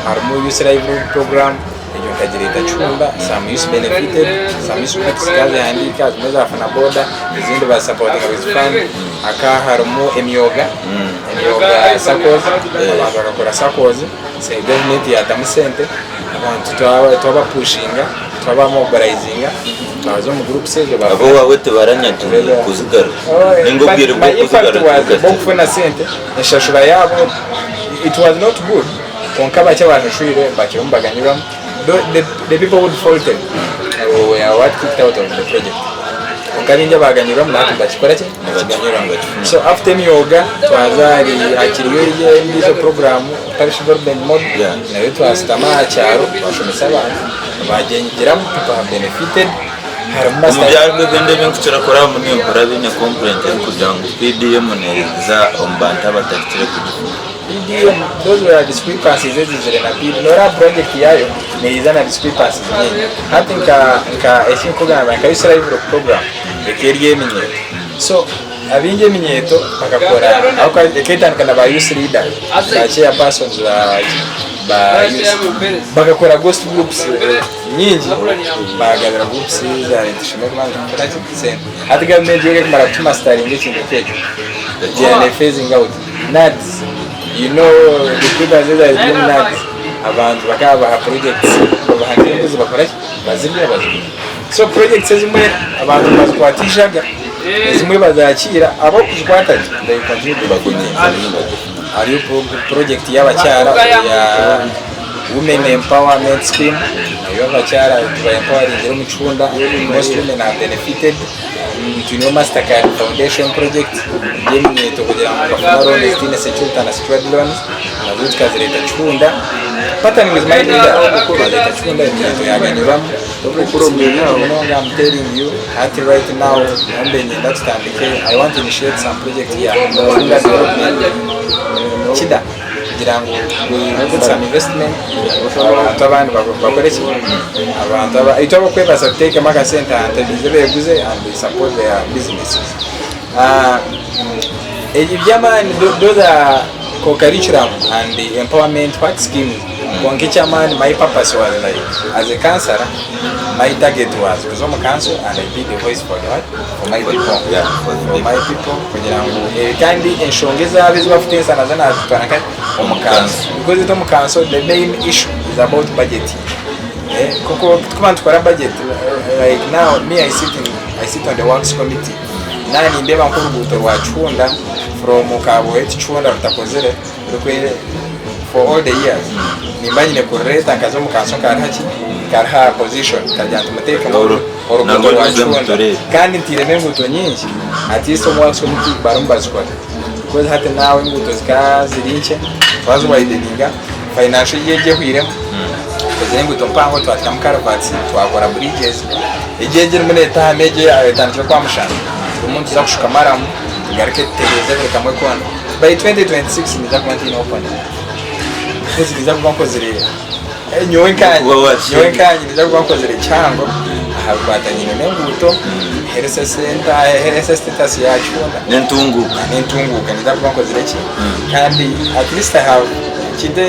harimu youth livelihood program egyo nkagireeta Kihumba some youths benefited some youth groups zikazihandiika zimwe zafuna boda ezindi bazisapotinga with fund hakaba harimu emyoga emyoga saccos abantu bakakora saccos Gavumenti yaatamu sente abantu twabapushinga twabamobilizinga twaza omu groups ezo. Ab'owaawe tibaranyagire kuzigarura ninga obwire bw'okuzigarura tibukahikire? Bo kufuna sente enshashura yaabo it was not good kwonka bakye abashashwire bakirimu nibaganyirwamu the people who defaulted were what kicked out of the project kwonka baingi abaganyirwamu nahati nibakikora ki nibakiganyirwamu so after emyoga twaza ahari hakiriyo endiijo program Parish Development Model nayo twashutama aha kyaro twashomesa abantu bagyengiramu people have benefited harimu Omu master byaro ebindi ebi nkukira kurabamu nimpurira baine complaint erikugira ngu PDM neeza omu bantu abatahikire kugifuna. PDM those were discrepancies ezizire na PDM noreeba project yaayo neyiza na discrepancies nyingi hati nka nka ekinkugamba nka Youth Livelihood Program ekaba eri eminyeeto so Abaingi eminyeeto bakakora ahabw'okuba eketandika na ba youth leaders, ba chair persons ba ba youth bakakora ghost groups nyingi bagabira groups za leta tushemereire kuba nitukora ki sente. Hati gavumenti yoona ekumara kutumasitaringa ekintu nk'ekyo egyenda ne phasing out NAADS you know discrepancies ezaabaire ziri omu NAADS abantu bakaba babaha projects babaha nk'embuzi bakora ki bazirya bazigura. So projects ezimwe abantu nibazikwata eijaga, ezimwe bazakiira, abarikuzikwata gye they continue benefiting. Hariyo project y'abakyara eya women empowerment scheme, nayo abakyara tuba empoweringire omu kihunda, most women have benefited. Twineho Mastercard foundation project eri eminyeeto kugira ngu bafune loan ezitaine security na secured loans nazo tukazireeta kihunda. Partnering with my leader twareeta kihunda eminyeeto yaganyirwamu. Munonga I'm telling you hati right now nyowe niinyenda tutandike I want to initiate some project here Kihunda development kida kugira ngu we put some investment abantu abandi bakore ki abantu aba itwe abokwebaza tutekemu akasente aha ntebe baije beguze and they support their businesses eby'amaani those are co curriculum and empowerment what schemes kwonka eky'amaani my purpose was like as a councillor my target was kuza omu council and I be the voice for the what for my people Yeah, for the for my people kugira ngu eh, kandi enshonga ezaabo ezi bakuteesa nazo nazitwara nka omu council because itwe omu council the main issue is about budgeting eh, kuko tukuba nitukora budget eh, like now me I sit in I sit on the works committee na nindeeba nk'oruguuto rwa Kihunda from Kabohe to Kihunda rutakozire rukwe for all the years nimba nyine kurureeta nkaza omu council nkariha ki nkariha position nkagira nti muteekemu Oru- oruguuto narwo rwa ruze Kihunda mutureebe. kandi ntiiremu enguuto nyingi at least omu works committee barimu bazikora because hati now enguuto zikaba ziri nkye twaziwideninga financial year egi ehwiremu tukozire enguuto mpango twatekamu culverts twakora bridges egi egi erimu neetahama egi etandikire kwa mushana turimu nituza kushuka maramu tugaruke tutereeze buri kamwe koona by 2026 ninza kuba ntiine opponent because ninza kuba nkozire eh, nyowe nkanye Kuba wakiri. nyowe nkanye ninza kuba nkozire kihango aha bikwataniine n'enguuto health center health status ya Kihunda N'entunguuka. n'entunguuka ninza kuba nkozire ki kandi at least I have ekintu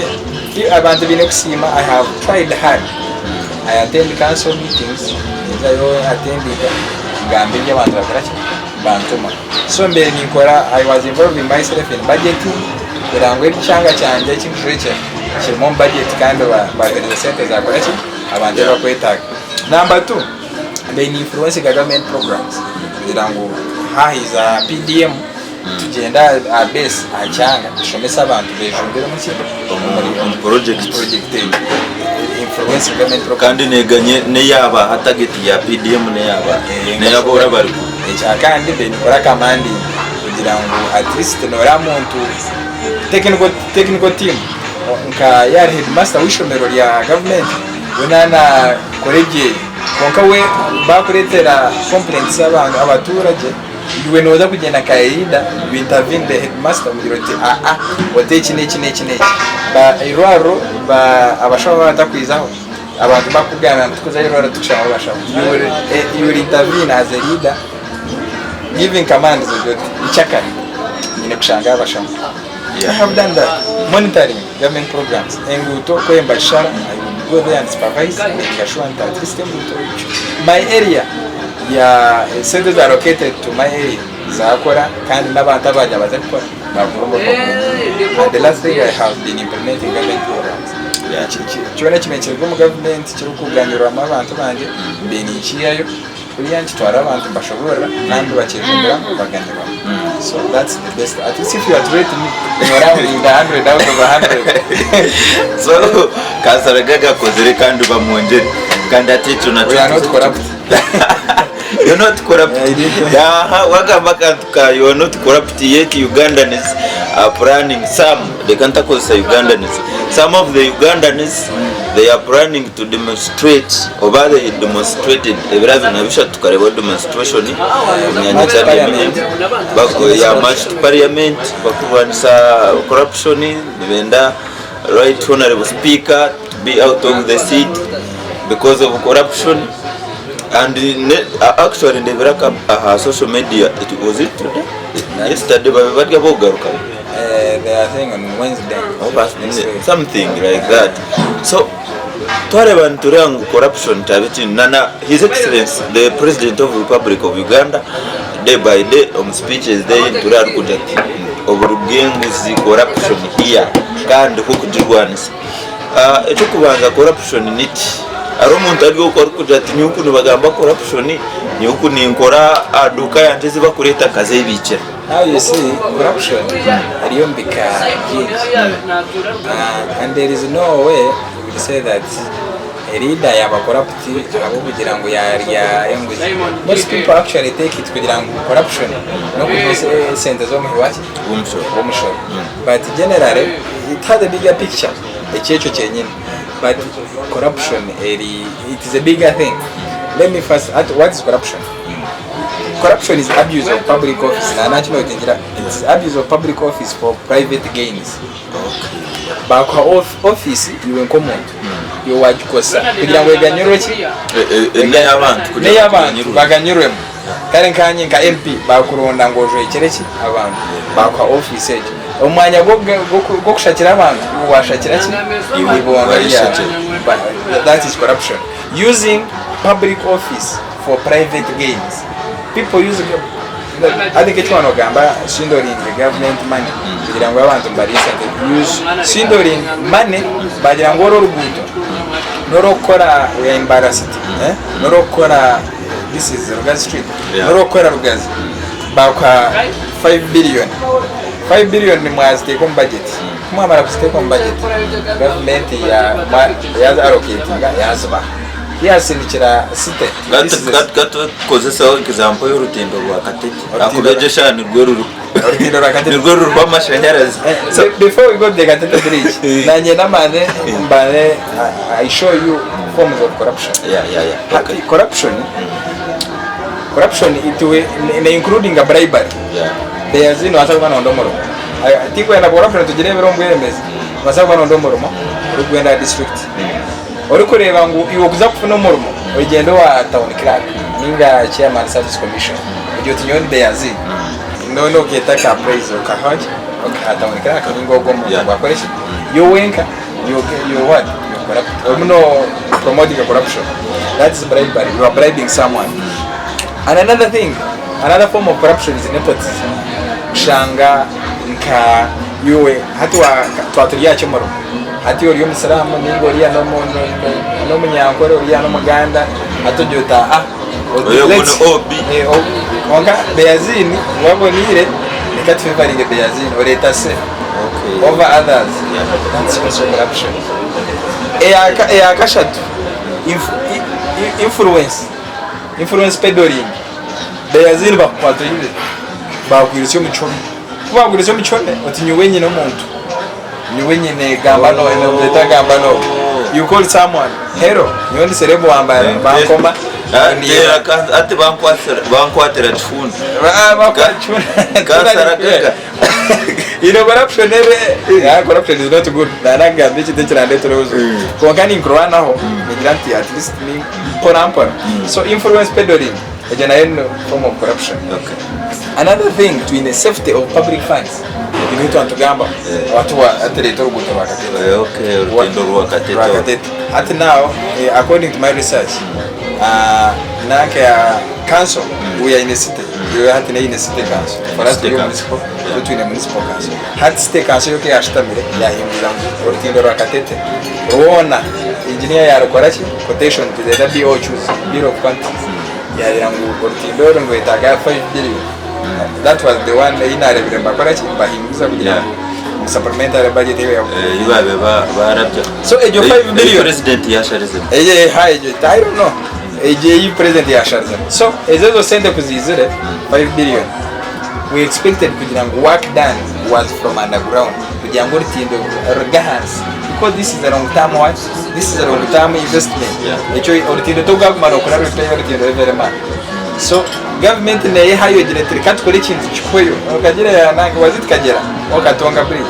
abantu baine kusiima I have tried hard I attend council meetings ninzayo attendinga ngamba ebi abantu bakora ki bantuma so mbere ninkora I was involving myself in budgeting kugira ngu ekyanga kyangye eki nkujwekyera kirimu omu budget kandi bahereza sente zakora ki abantu ebi bakwetaaga number two they influence government programs kugira ngu hahiza PDM tugyende aha base aha kyanga tushomese abantu bejumbire omuki Omu project. project egyo influence government program Kandi neganye neyaba aha target ya PDM neyaba neyaba ora bari Ekya kandi then kora commanding kugira ngu at least nora muntu technical technical team nka yari headmaster w'ishomero rya government we nanakora ebyeye kwonka we bakuretera complaints z'abantu abaturage Iwe nooza kugyenda nka leader you intervene the headmaster omugire oti aa oti eki n'eki n'eki n'eki. Ba eirwariro ba abashaho baba batakwizaho abantu bakukugambira ngu tikuza ahairwariro tikushanga abashaho. You will, eh, you will intervene as a leader giving commands ogire oti ikyakare nyine kushanga abashaho. I have done that. Monitoring government programs. Enguuto kwemba kishara, I would go there and supervise, making sure nti at least enguuto my area ya esente eza allocated to my area zakora kandi n'abantu abandi abaza kukora bakora omurimo kurungi. And the last thing I have been implementing government programs. Kyona ekimenyekirwe omu government kirikuganirwamu abantu bangye mbe ninkiihayo Kuriya nikitwara abantu mbashoborora kandi bakyejumbiramu baganirwamu so that's the best at least if you are to rate me noramurinda 100 out of 100. So kansara gagakozire kandi bamwongyere kandi ati ekyo nakyo We are not corrupt. You're not corrupt. Yeah, it is. Aha, wagamba akantu ka you are not corrupt yet Ugandans are planning some reka ntakozesa Ugandans some of the Ugandans they are planning to demonstrate oba they demonstrated ebiro abiri na bishatu tukareebaho demonstration omu myanya etari emwe ya march to parliament bakurwanisa corruption nibenda right honorable speaker to be out of the seat because of corruption and actually ndebire aha social media it was it today yesterday babe bari abokugarukayo. They are saying on Wednesday. Something like that. So twareba nitureeba ngu corruption taba ekintu na na his excellence the president of republic of Uganda day by day omu speeches ze nitureeba arikugira ati oburi bw'enguzi corruption here kandi hokugirwanisa. Ekyokubanza corruption niki? Hariho omuntu ari okwo arikugira ati nyowe oku nibagamba corruption, nyowe oku ninkora aha duuka yangye ezi bakureeta nkazebiikira. Now you see corruption eri omu bika bingi and there is no way you will say that a leader yaba corrupt ahabw'okugira ngu yarya enguzi. Most people actually take it kugira ngu corruption n'okurya esente z'omuhi waki? W'omushoro. But generally it has a bigger picture ekyekyo kyenyini but corruption eri it is a bigger thing. Let me first what is corruption? Corruption is abuse of public office nana kino otingira it's abuse of public office for private gains. Bakuha office iwe nk'omuntu iwe wagikozesa kugira ngu eganyurwe ki? N'ey'abantu kugira ngu N'ey'abantu tuganyurwe. Baganyurwemu. Kare nkanye nka MP bakuronda ngu ojwekyere ki? Abantu. Bakuha office egyo. Omu mwanya gw'okushakira abantu iwe washakira ki? Iwe Ibondo ryawe. wayeshakira. That is corruption. Using public office for private gains. People use hati nk'eki waanogamba swindling government money kugira ngu abantu nibariisa ente swindling money bagira ngu oru oruguuto n'orw'okukora we are in Mbarara city n'orw'okukora this is Rugazi street n'orw'okukora Rugazi baakuha 5 billion 5 billion mwaziteeka omu budget ku mwamara kuziteeka omu budget gavumenti yaazi allocatinga yaazibaha ku yaasindikira city this is a Katukozeseho example y'orutindo rwa Katete Orutindo ahakuba egyo eshaaha nirwo ruriho Orutindo rwa Katete. Nirwo ruriho amashanyarazi. So, Before we go to the Katete Bridge, nanye namane mbane I show you forms of corruption. Yeah. Hati corruption it will ne including a bribery. There's nobaasa kuba noronda omurimo. Tikwenda corruption tugireebere omu bwebembezi. Nobaasa kuba noronda omurimo orikugyenda aha district. Orikureeba ngu iwe okuza kufuna omurimo ogyende owa town clerk ninga chairman service commission ogire oti nyowe ndi Beazi none okeeta ka praise okaha ki okaha town clerk ninga ogwo omuntu ngu akore ki iwe wenka you what you corrupt orimu no promotinga corruption that is bribery you are bribing someone and another thing another form of corruption is nepotism kushanga nka iwe hati twaba turi aha ky'omurimo Hati ori omusiraamu ninga oriya n'omunyankore oriya n'omuganda hati ogira oti aa Oyo ogwo ni OB. Kwonka Beyazini waboneire reka tufevaringe Beyazini oreeta se over others that's also corruption. Eyakashatu influence influence peddling Beyazini bakukwata oibe bakwirutsya omu kihome ku bakwirutsya omu kihome oti nyowe nyine omuntu. Nyowe nyine gamba no eta gamba no you call someone hello nyowe ndi celeb wa Mbarara bankoma Ati bankwatira kihunda. Kansara gaga. You know corruption ebe yeah, corruption is not good. Nanagamba ekintu ekirandetera obuzibu. Kwonka ninkurwanaho nigira nti at least ni mpora mpora. So influence peddling egyo nayo ni form of corruption. Okay. Another thing twine safety of public funds. Ebyo nibyo twaba nitugambaho. Hati hati reeta oruguuto rwa Katete. Eh, okay, orutindo rwa Katete. Rwa Katete. Hati now, eh, according to my research, ah, nanka ya council, we are in a city. Iwe hati neine city council. For us City turi council. municipal, itwe twine municipal council. Hati city council yo keyashutamire, yahinguza ngu orutindo rwa Katete rwona engineer yarukora ki? Quotation to the BOQs, Bill of Quantities. Yagira ngu orutindo oru nirwetaaga 5 billion. That was the one ei naareebire nibakora ki? Nibahinguza kugira ngu omu supplementary budget ei Eh, ei baabaire ba- baarabya. So egyo Ei- 5 ei billion. president yaasharizemu. Egyo ha egyo I don't know. Egyo ei president yaasharizemu. So ezo ezo sente ku ziizire 5 billion we expected kugira ngu work done was from underground kugira ngu orutindo ruruge ahansi because this is a long term what? This is a long term investment. Ekyo orutindo torwaguma nookora repair orutindo every month. So gavumenti neyehayo egira eti reka tukore ekintu kihweyo okagira ya nanka was it Kagyera or Katonga bridge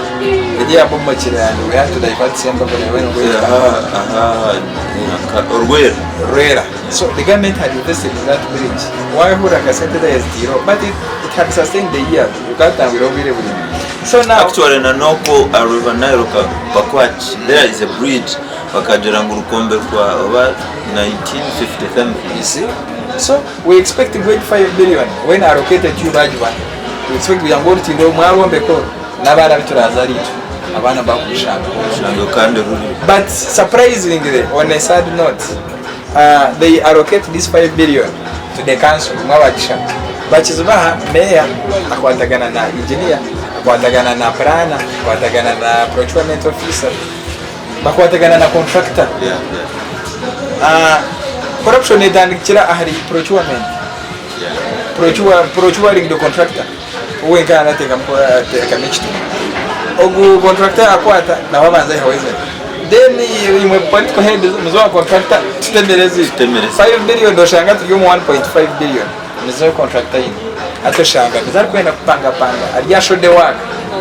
egi eyabomokire and we had to divert Sembabule when going to Kampala. Aha, aha, Orwera. Rwera. So the government had invested in that bridge. Wahurira akasente tayazitiireho but it, it had sustained the years bukatangwire obwire buraingwa. So now Actually na n'okwo aha River Nile Pakwach there is a bridge bakagira ngu rukombekwa oba 1950 something. You see? So we expect ngu egi 5 billion when allocated to you bagibaha we expect kugira ngu orutindo oru mwarwombeka oru n'abaana abu turazaara itwe abaana bakurushanga Rushanga kandi ruri. But surprisingly on a sad note. They allocate this 5 billion to the council imwe abagishaba bakizibaha meya akwatagana na engineer akwatagana na planner akwatagana na procurement officer bakwatagana na contractor corruption etandikira ahari procurement procuring the contractor wenka nateekamu ekituma ogu contractor yakwata nawe abanza aihaho ezindi then imwe political heads muze owa contractor tutemere ezindi Tutemere. 5 billion oshanga turi omu 1.5 billion nizo contractor aine hati oshanga nizo arikwenda kupangapanga ari aha shoddy work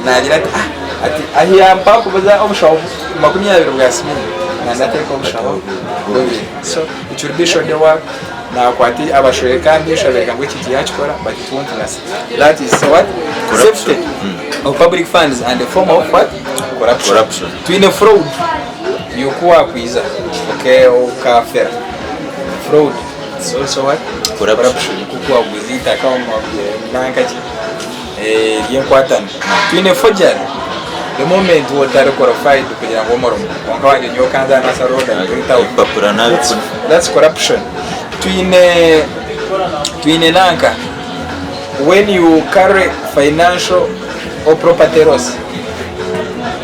nagira ati ah ati ahi yampa kubuza obushaho 20 bwa siminti nandateeka obushaho bubiri so it will be shoddy work Nakwata abashweka amaisho abereka ngu eki tiyakikora but it won't last. That is what? Corruption. Safety of public funds and a form of what? Corruption. Corruption. Twine fraud yoku wakwiza okay, okafera. Fraud. It's also what? Corruption. Kuku waguza itaka nanka ki eh, ry'enkwatano. Twine forgery. The moment wotari qualified kugira ngu omurimo kwonka wangye nyowe kanza nasa road and print out. Ebipapura nabifuna. That's corruption. Twine twine nanka when you carry financial or property loss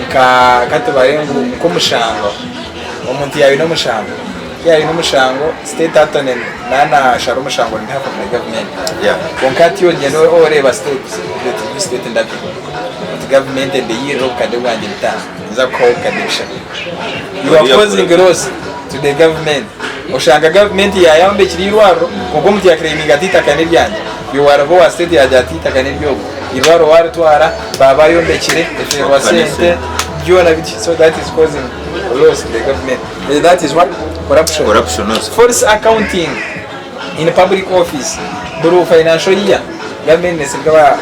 nka katubare ngu nk'omushango omuntu yaaba aine omushango ku yaaba aine omushango state attorney nanashara omushango on behalf of the government Yeah. kwonka hati ogyenda oreeba state oti nyowe state ndabi oti government endeyirire obukade bwangye butaano ninza kukuha obukade bushatu you are causing loss to the government Oshanga gavumenti yayombekire eirwariro kwonka omuntu yaclaiminga ati eitaka n'eryangye. Iwe wareeba owa state yagira ati eitaka n'ery'ogu. Eirwariro waritwara baaba bayombekire efeerwa sente byona bityo. So that is causing loss to the government. That is what? Corruption. Corruption also. False accounting in public office. Buri financial year government nesindika ba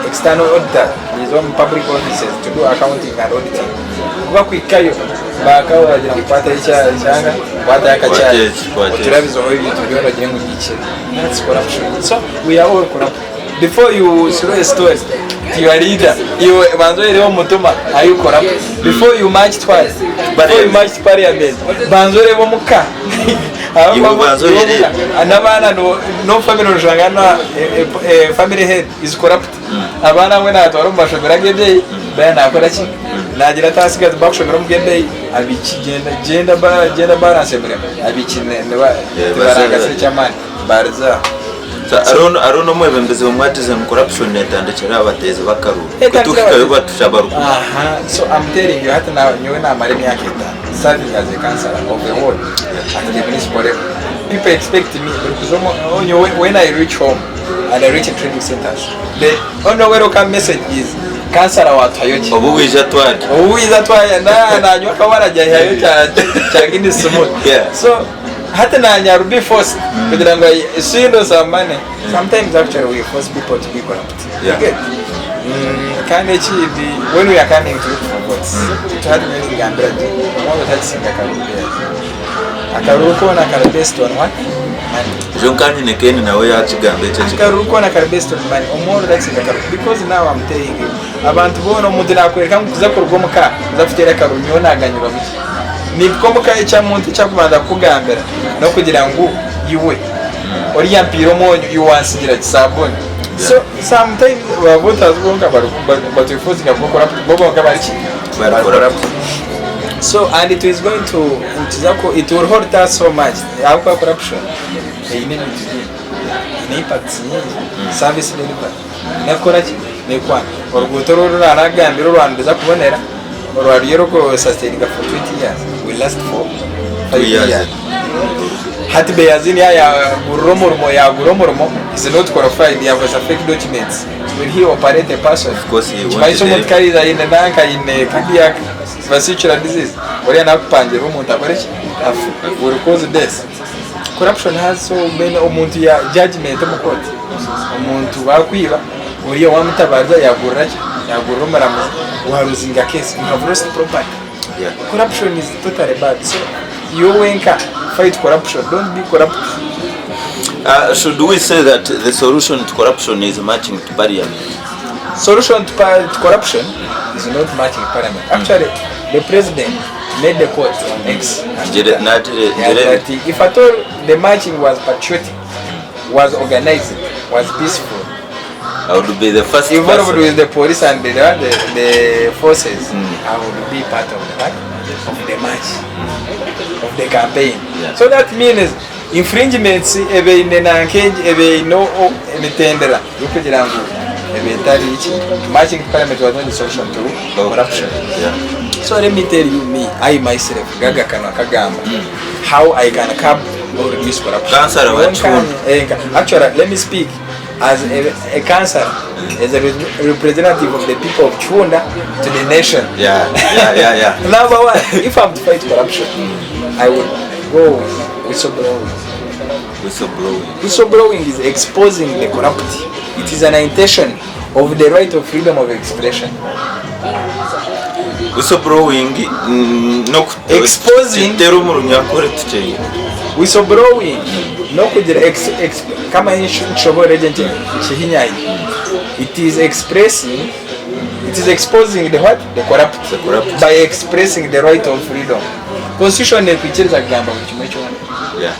external auditor baija omu public offices to do accounting and auditing. Kubakuhikayo bakaba bagira ngu kwatayo ekyanga kwatayo akacaayi Kwata eki, kwata eki. oturabizeho ebintu byona ogire ngu bihikire. That's corruption. So we are all corrupt. Before you throw a stone to your leader, iwe banza oyireho omu mutima are you corrupt? Before you march twice, before you march to parliament, banza oreebe omuka. Iwe banza oyereebe. N'abaana no family oshanga na family head is corrupt. Abaana abamwe nabatwara omu mashomero ag'ebeeyi, then nakora ki? Nagira ati abatsigazi bakushomera omu g'ebeeyi, abaishiki gender gender balance emurema, abaishiki tibarangasire eky'amaani, barize aho. So hariho hariho n'omwebembezi omwe atize ngu corruption netandikira aha bateezi b'akaruuru. Etandikira Kutuhikayo abateezi. batushaba rukumi. Aha, so I'm telling you hati na nyowe namara emyaka etaano serving as a councillor of a ward at the municipal level. People expect me buri kuza omu oh, nyowe when I reach home and I reach trading centers the only welcome message is councillor watuhayo ki? Obu bwija twarya. Obu bwija twarya na nanywa akawaragi aihayo kya kya Guinness smooth. Yeah. So hati nanye I will be forced kugira ngu I swindle some money. Sometimes actually we force people to be corrupt. Yeah. You get? Kandi ekindi when we are coming to look for votes tuhati nyowe nitugambira gye omwe otakisinga akaruru Akaruru koona kari based on what? Money. Ejo nkanyine Ken nawe yakigamba ekyo ekigambo. Akaruru koona kari based on money. Omworo takisinga akaruru. Because now I'm telling you, abantu boona omuntu nakwereka ngu kuza kuruga omu ka kuza kuteera akaruru nyowe naganyirwa bukye. Nimpika omu ka ekya muntu ekyakubanza kukugambira n'okugira ngu iwe oriya mpiire omwonyo iwe wansigira ki sabuuni. So sometimes ba voters bonka batweforcinga kuba corrupt bo bonka bari ki? Bari corrupt. So and it is going to nikiza ku it will hurt us so much ahabw'okuba corruption eine ebintu bingi eine impacts nyingi service delivery nekukora ki nekwana oruguuto oru oruraragambire orwa niruza kubonera orwaruriyo ruriku sustaininga for 20 years will last for 5 Two years. years hati Beyazin ya yagurira omurimo yagura omurimo is not qualified yakozesa fake documents will he operate a person Of course he won't Nikimanyisa omuntu deliver. ku ariija aine nanka aine cardiac vascular disease oriya nakupangira omuntu akore ki afe will cause death corruption has so many omuntu ya judgement omu court omuntu bakwiba oriya wamutabariza yagurira ki yagurira omuramuzi wa losinga case you have lost property Yeah. corruption is totally bad so iwe wenka fight corruption don't be corrupt Should we say that the solution to corruption is marching to parliament? Solution to, to corruption is not marching parliament. Actually, the president made a quote on X and Ngire- Twitter. nagire- Yagira ngire- ati, if at all the marching was patriotic, was organized, was peaceful, I would be the first involved person. with the police and the, the, the forces, I would be part of the, of the march, of the campaign. Yeah. So that means infringements ebeine nankengi ebeine emitendera yokugira ngu ebe etari ki marching to parliament was not the solution to corruption. Yeah. So let me tell you me, I myself, Gaga kanwa kagamba, how I can curb or reduce corruption. Councillor wa One actually, let me speak as a councillor, as a representative of the people of Chunda to the nation. Number one, if I'm to fight corruption, I would go with whistleblowing. Whistleblowing. Whistleblowing is exposing the corrupt. It is an intention of the right of freedom of expression. Whistleblowing no Exposing- tera omu runyankore tukye. Whistleblowing nokugira ex, ex, kama nshobora egye nkihinyahi it is expressing it is exposing the what the corrupt, The corrupt. by expressing the right of freedom constitution ekwikiriza kugamba buri kimwe kyona Yeah.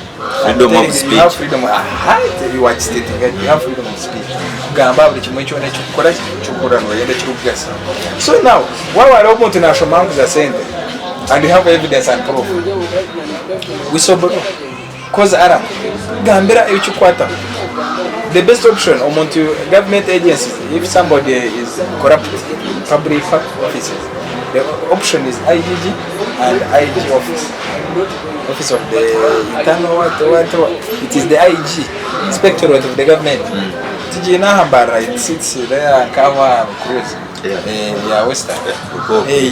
Freedom of You have speech. freedom aha you are stating that you have freedom of speech kugamba buri kimwe kyona ekikukora kyokukora noyenda ekirikugasa so now waba hariho omuntu nashomanguza sente and you have evidence and proof whistleblow cause alarm gambira ebikikwataho the best option omuntu government agencies if somebody is corrupt public offices the option is IGG and IG office office of the internal what what what it is the IG inspectorate of the government tugiye n'ahambara it sits there nk'aho cruise ya western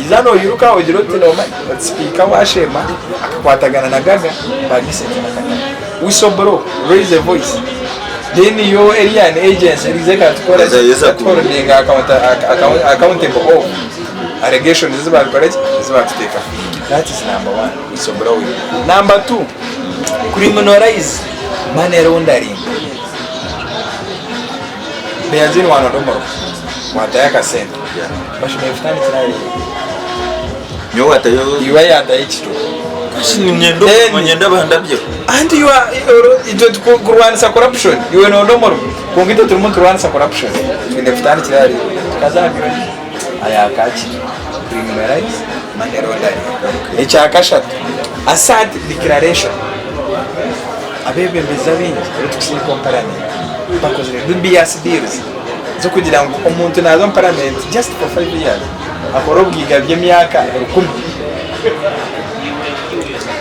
zano oyiruka ogira oti noomanya oti sipiika washema akakwatagana na gaga bagisente nakatare whistleblow raise a voice then yo eri an agency erize ekatukora holding account accountable of allegations ezi babikora ki ezi batuteekaho that is number one whistleblowing number two criminalize money laundering Beyazini wanodomoroka watayo akasente bashemereire kutandikira ahari Nyowe watayo iwe yatayo ekito Kashi ninyenda Then- okumanya ndaba ndabyo. And you are itwe kurwanisa corruption iwe nodomoroka kwonka itwe turimu niturwanisa corruption twine kutandikira ahari tukaza aha byona ayakaki criminalize money laundering ekyakashatu assert declaration Abeebembezi abaingi abu turikusiinga omu paramenti bakozire dubious deals z'okugira ngu omuntu naaza omu paramenti just for 5 years akore obwiga by'emyaka rukumi.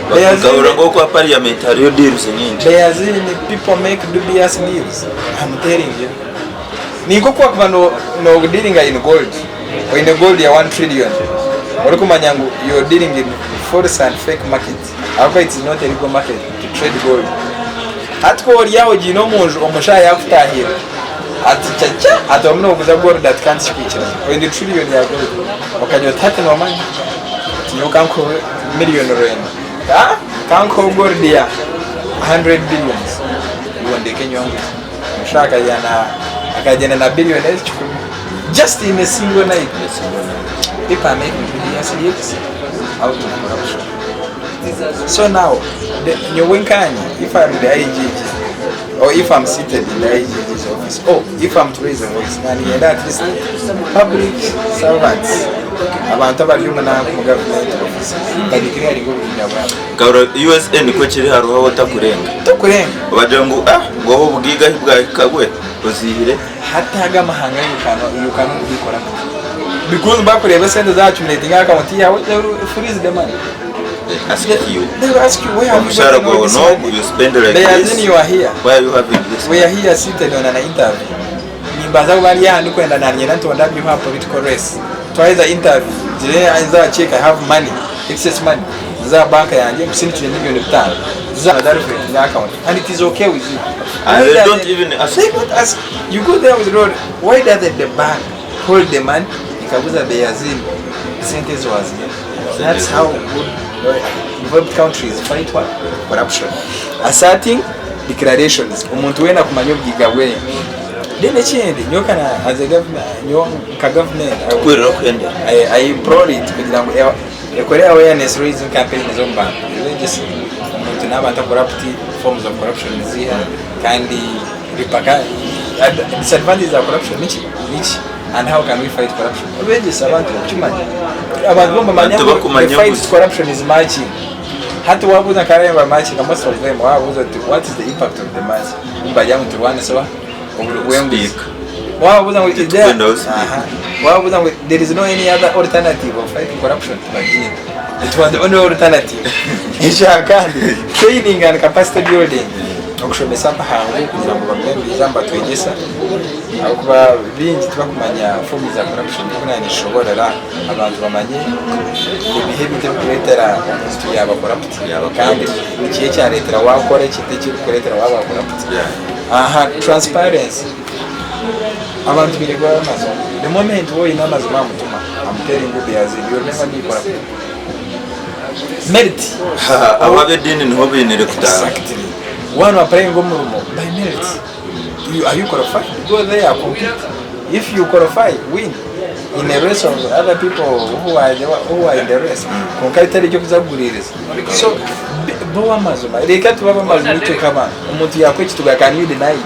Bakahurira ngu okwa parliament hariyo deals nyingi. There's people make dubious deals. I'm telling you. Ni nk'oku wakuba no, no dealing in gold. Oine gold ya 1 trillion. Orikumanya ngu you're dealing in false and fake market. Ahabw'okuba it is not a legal market to trade gold. Hati ku ori aho ogiine omu nju omushaho yakutahirira ati kyakya ati orimu noguza gold ati kandi tikikwikiriza. Oine trillion ya gold. Okagira oti hati nomanya ati nyowe kankuhe million rwenda. Ah, kankuhe gold ya 100 billions. Iwe ondeke nyowe nguze. Omushaho akagyenda akagyenda na billion ezi kikumi. Just in a single night. People are making billions deals out of corruption. So now, the, nyowe nkanye, if I'm the IGG, or if I'm seated in the IGG's office, or if I'm to raise a voice, naninyenda at least public servants, abantu abari omu nanka omu government offices, badeclaringe oburinda bwabo. Nkahurira USA nikwo kiri hariho ahu otakurenga. Tokurenga. Bagira ngu ah ngu aho obugaiga ahu bwahika bwe oziihire. Hati aga amahanga you cannot be corrupt because bakureeba esente za accumulating aha account yawe they will freeze the money. They ask you. They will ask you where have you Omushara gotten all gwawe this n'ogu money? you spend like They are this. then you are here. Why are you having this? We are here seated on an interview. Nimbaasa kuba ndi aha ndikwenda nanyenda ntonda mbihwa aha political race. Twaheza interview ngire nze aha check I have money, excess money. Nze aha bank yangye nkusindikire million bitaano. Nze aha reflecting account and it is okay with you. And they don't even ask. They don't ask. You go there with road. Why doesn't the bank hold the money ekaguza Beyazin sente ezi waziha? That's how good developed countries fight what? Corruption. Asserting declarations. Omuntu weena kumanya obwiga bweye. Then ekindi nyowe kana as a government nyowe nka government I, Kuhurira okuhendera. I implore it kugira ngu Ekore awareness raising campaigns omu bantu ebegyese omuntu naaba ata corrupt forms of corruption niziiha kandi disadvantages za corruption niki niki and how can we fight corruption obegyese abantu bakukimanya abantu bo nibamanya Abantu ngu bakumanya the fight ngu- to corruption is marching hati wabuuza nka hariya ba marchinga most of them wababuuza oti what is the impact of the march nibagira ngu niturwanisa oburi bw'enguzi Speak. wababuuza ngu is there Titukwenda speak. Aha. wababuuza ngu there is no any other alternative of fighting corruption tibagiine it was the only alternative ekya kandi training and capacity building okushomesa abahangu kugira ngu bagume nibaija nibatwegyesa ahabw'okuba baingi tibakumanya forms za corruption oku nanishoborora abantu bamanye nibiha ebintu ebikureetera omuntu yaaba corrupt Yaaba kandi corrupt. niki ekyareetera wakora ekintu ekirikureetera waaba corrupt. Aha transparency abantu baine kuba ab'amazima the moment waaba oine amazima aha mutima I'm telling you there is you will never be corrupt. Merit Abo ab'ediini niho bainire kutaaha. Exactly. Waaba noapplyinga omurimo by merit you, are you qualified? Go there compete. If you qualify win in a race of other people who are, the, who are in the race. Kwonka bitari eby'okuza kuguriiriza. So be ow'amazima reka tube ab'amazima itwe nk'abantu. Omuntu yakuha ekituga can you deny it?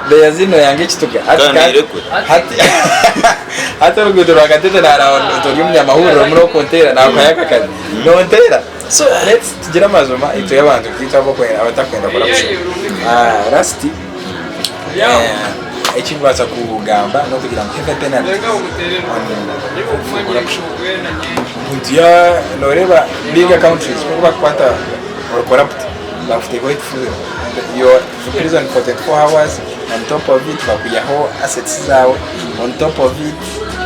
There zino yange ekituga. Hati Kandi ka- irekwe. hati hati oruguuto rwa Katete naraba tori omunyamahurire omuri okunteera nakuhayo akakazi. Nonteera. So let's tugire amazima itwe abantu nkaitwe abokwenda abatakwenda corruption. Ah, last eh, ekindikubaasa kugamba n'okugira ngu heavy penalties on for corruption. Omuntu ya noreeba bigger countries ku bakukwata ori corrupt bakuteekaho ekifuba you're in prison for 24 hours on top of it bakwihaho assets zaawe on top of it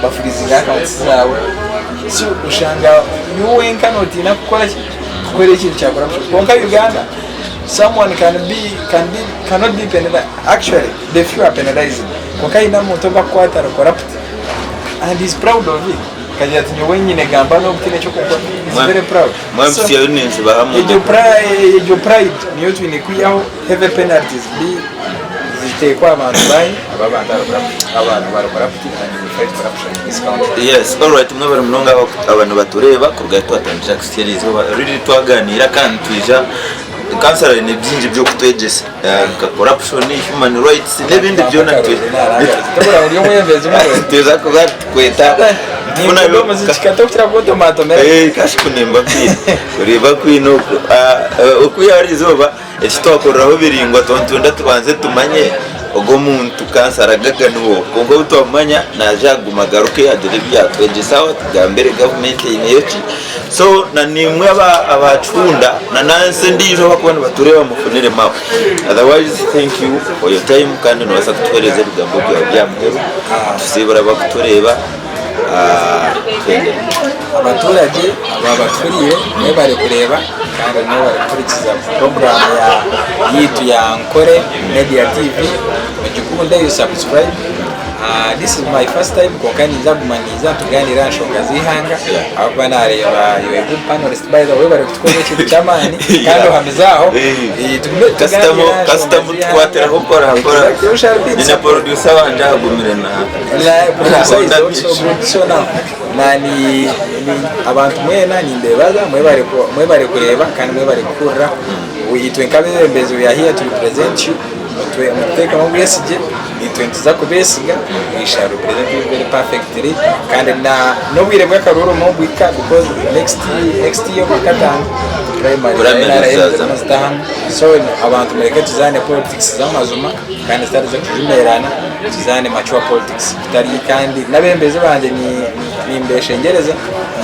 bafreezinga accounts zaawe so oshanga iwe wenka notiina kukora ki kukora ekintu kya corruption kwonka Uganda someone can be can be cannot be penalized actually the few are penalized kwonka haine omuntu ou bakukwata ari corrupt and he's proud of it akagira ati nyowe nyine gamba n'obu tihaine ekyokunkora he's very proud so Mwabisya ninzibaha egyo mu pride egyo pride niyo twine kwihaho heavy penalties be ziteekwa abantu bahi aba abantu abari corrupt abantu bari corrupt and we fight corruption in this country. Yes, alright mwebare munonga abantu batureeba kuruga ahi twatandikira kuhitsya eri izooba riri twaganiira kandi twija kansara aine bingi by'okutwegyesa nka corruption, human rights n'ebindi byona Tobura ori omwebembezi murungi. twija kuba tukweta Ninkunda omuziki kati okukira kuntomatomera. Kashi kunimba kwine kureeba kwine okwo okwihaho eri izooba Eki twakoreraho biraingwa twaba nitwenda tubanze tumanye ogu omuntu kansara agaga niwe oha. Kwonka obu twamumanya naija kuguma agaruke agire ebi yaatwegyesaho atugambire gavumenti eineyo ki. So na naimwe aba Kihunda na n'ensi endiijo abakuba nibatureeba mufuniremu aho. Otherwise thank you for your time kandi noobaasa kutuheereza ebigambo byawe by'aha muheru tusiibure abakutureeba twendere. Abaturage ababaturiire mwebare kureeba kandi mwebare kuhurikiza puroguraamu yaitu ya Ankole Media TV. Mugikunde, you subscribe. This is my first time kwonka ninza kuguma ninza tugaaniire aha nshonga z'eihanga ahabw'okuba naareeba you are a good panelist by the way webare kutukorera ekintu ky'amaani kandi ohamize aho. Tugume tugaaniire aha nshonga Kasita mutukwatiraho mpora mpora. Exactly, we shall be in Nyine support. producer wangye ahagumire na Producer is also good. So now, na ni, ni abantu mwena nimbebaza mwebare ku- mwebare kureeba kandi mwebare kuhurira. We- Itwe nk'abebembezi we are here to represent you. Mutwe mututeekemu obwesigye, itwe nituza kubesiga. We shall represent you very perfectly kandi na n'obwire bw'akaruuru mubwika because next next year omwakataano primary za Primary NRM zaza. zirimu zitahamu. So abantu mureke tuzaane politics z'amazima kandi zitari z'okujumeerana. Tuzaane mature politics kutari kandi n'abebembezi bangye nimbeshengyereza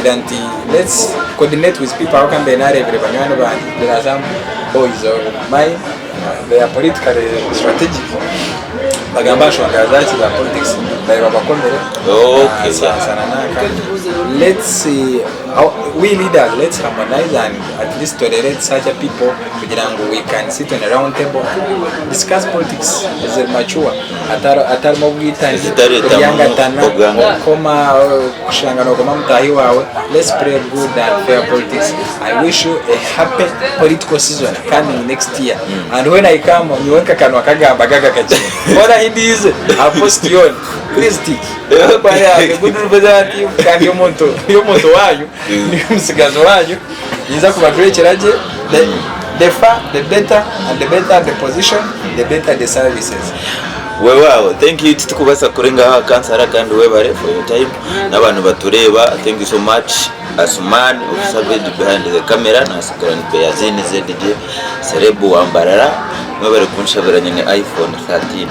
ngira nti let's coordinate with people ahabw'okuba mbaire nareebire banywani bangye there are some boys of mine they are politically strategic bagamba aha nshonga zaki za politics bareeba bakomire sansana nanka let's we leaders let's harmonize and at least tolerate such a people kugira ngu we can sit on a round table and discuss politics eziri mature hatarimu obwitani, Ezitaretamu kuryangatana, obwangani. okukoma, kushanga nokoma mutaahi waawe. Let's play good and fair politics. I wish you a happy political season coming next year. And when I come, nyowe nkakanwa kagamba gaga kakye. Hoona ahi ndiize, I post you on. Please tick. Ahabw'okuba I am a good representative kandi omuntu ndi omuntu waanyu. Ndi omutsigazi waanyu, ninza kubajwekyera gye. The, the far, the better, and the better the position, the better the services. Weewaawo thank you titukubaasa kurengaho aha kansara kandi webare for your time n'abantu batureeba thank you so much Asuman of Savage behind the camera nasigara ni Beyazini ZJ Celeb wa Mbarara mwebare kunshabira nyine iPhone 13.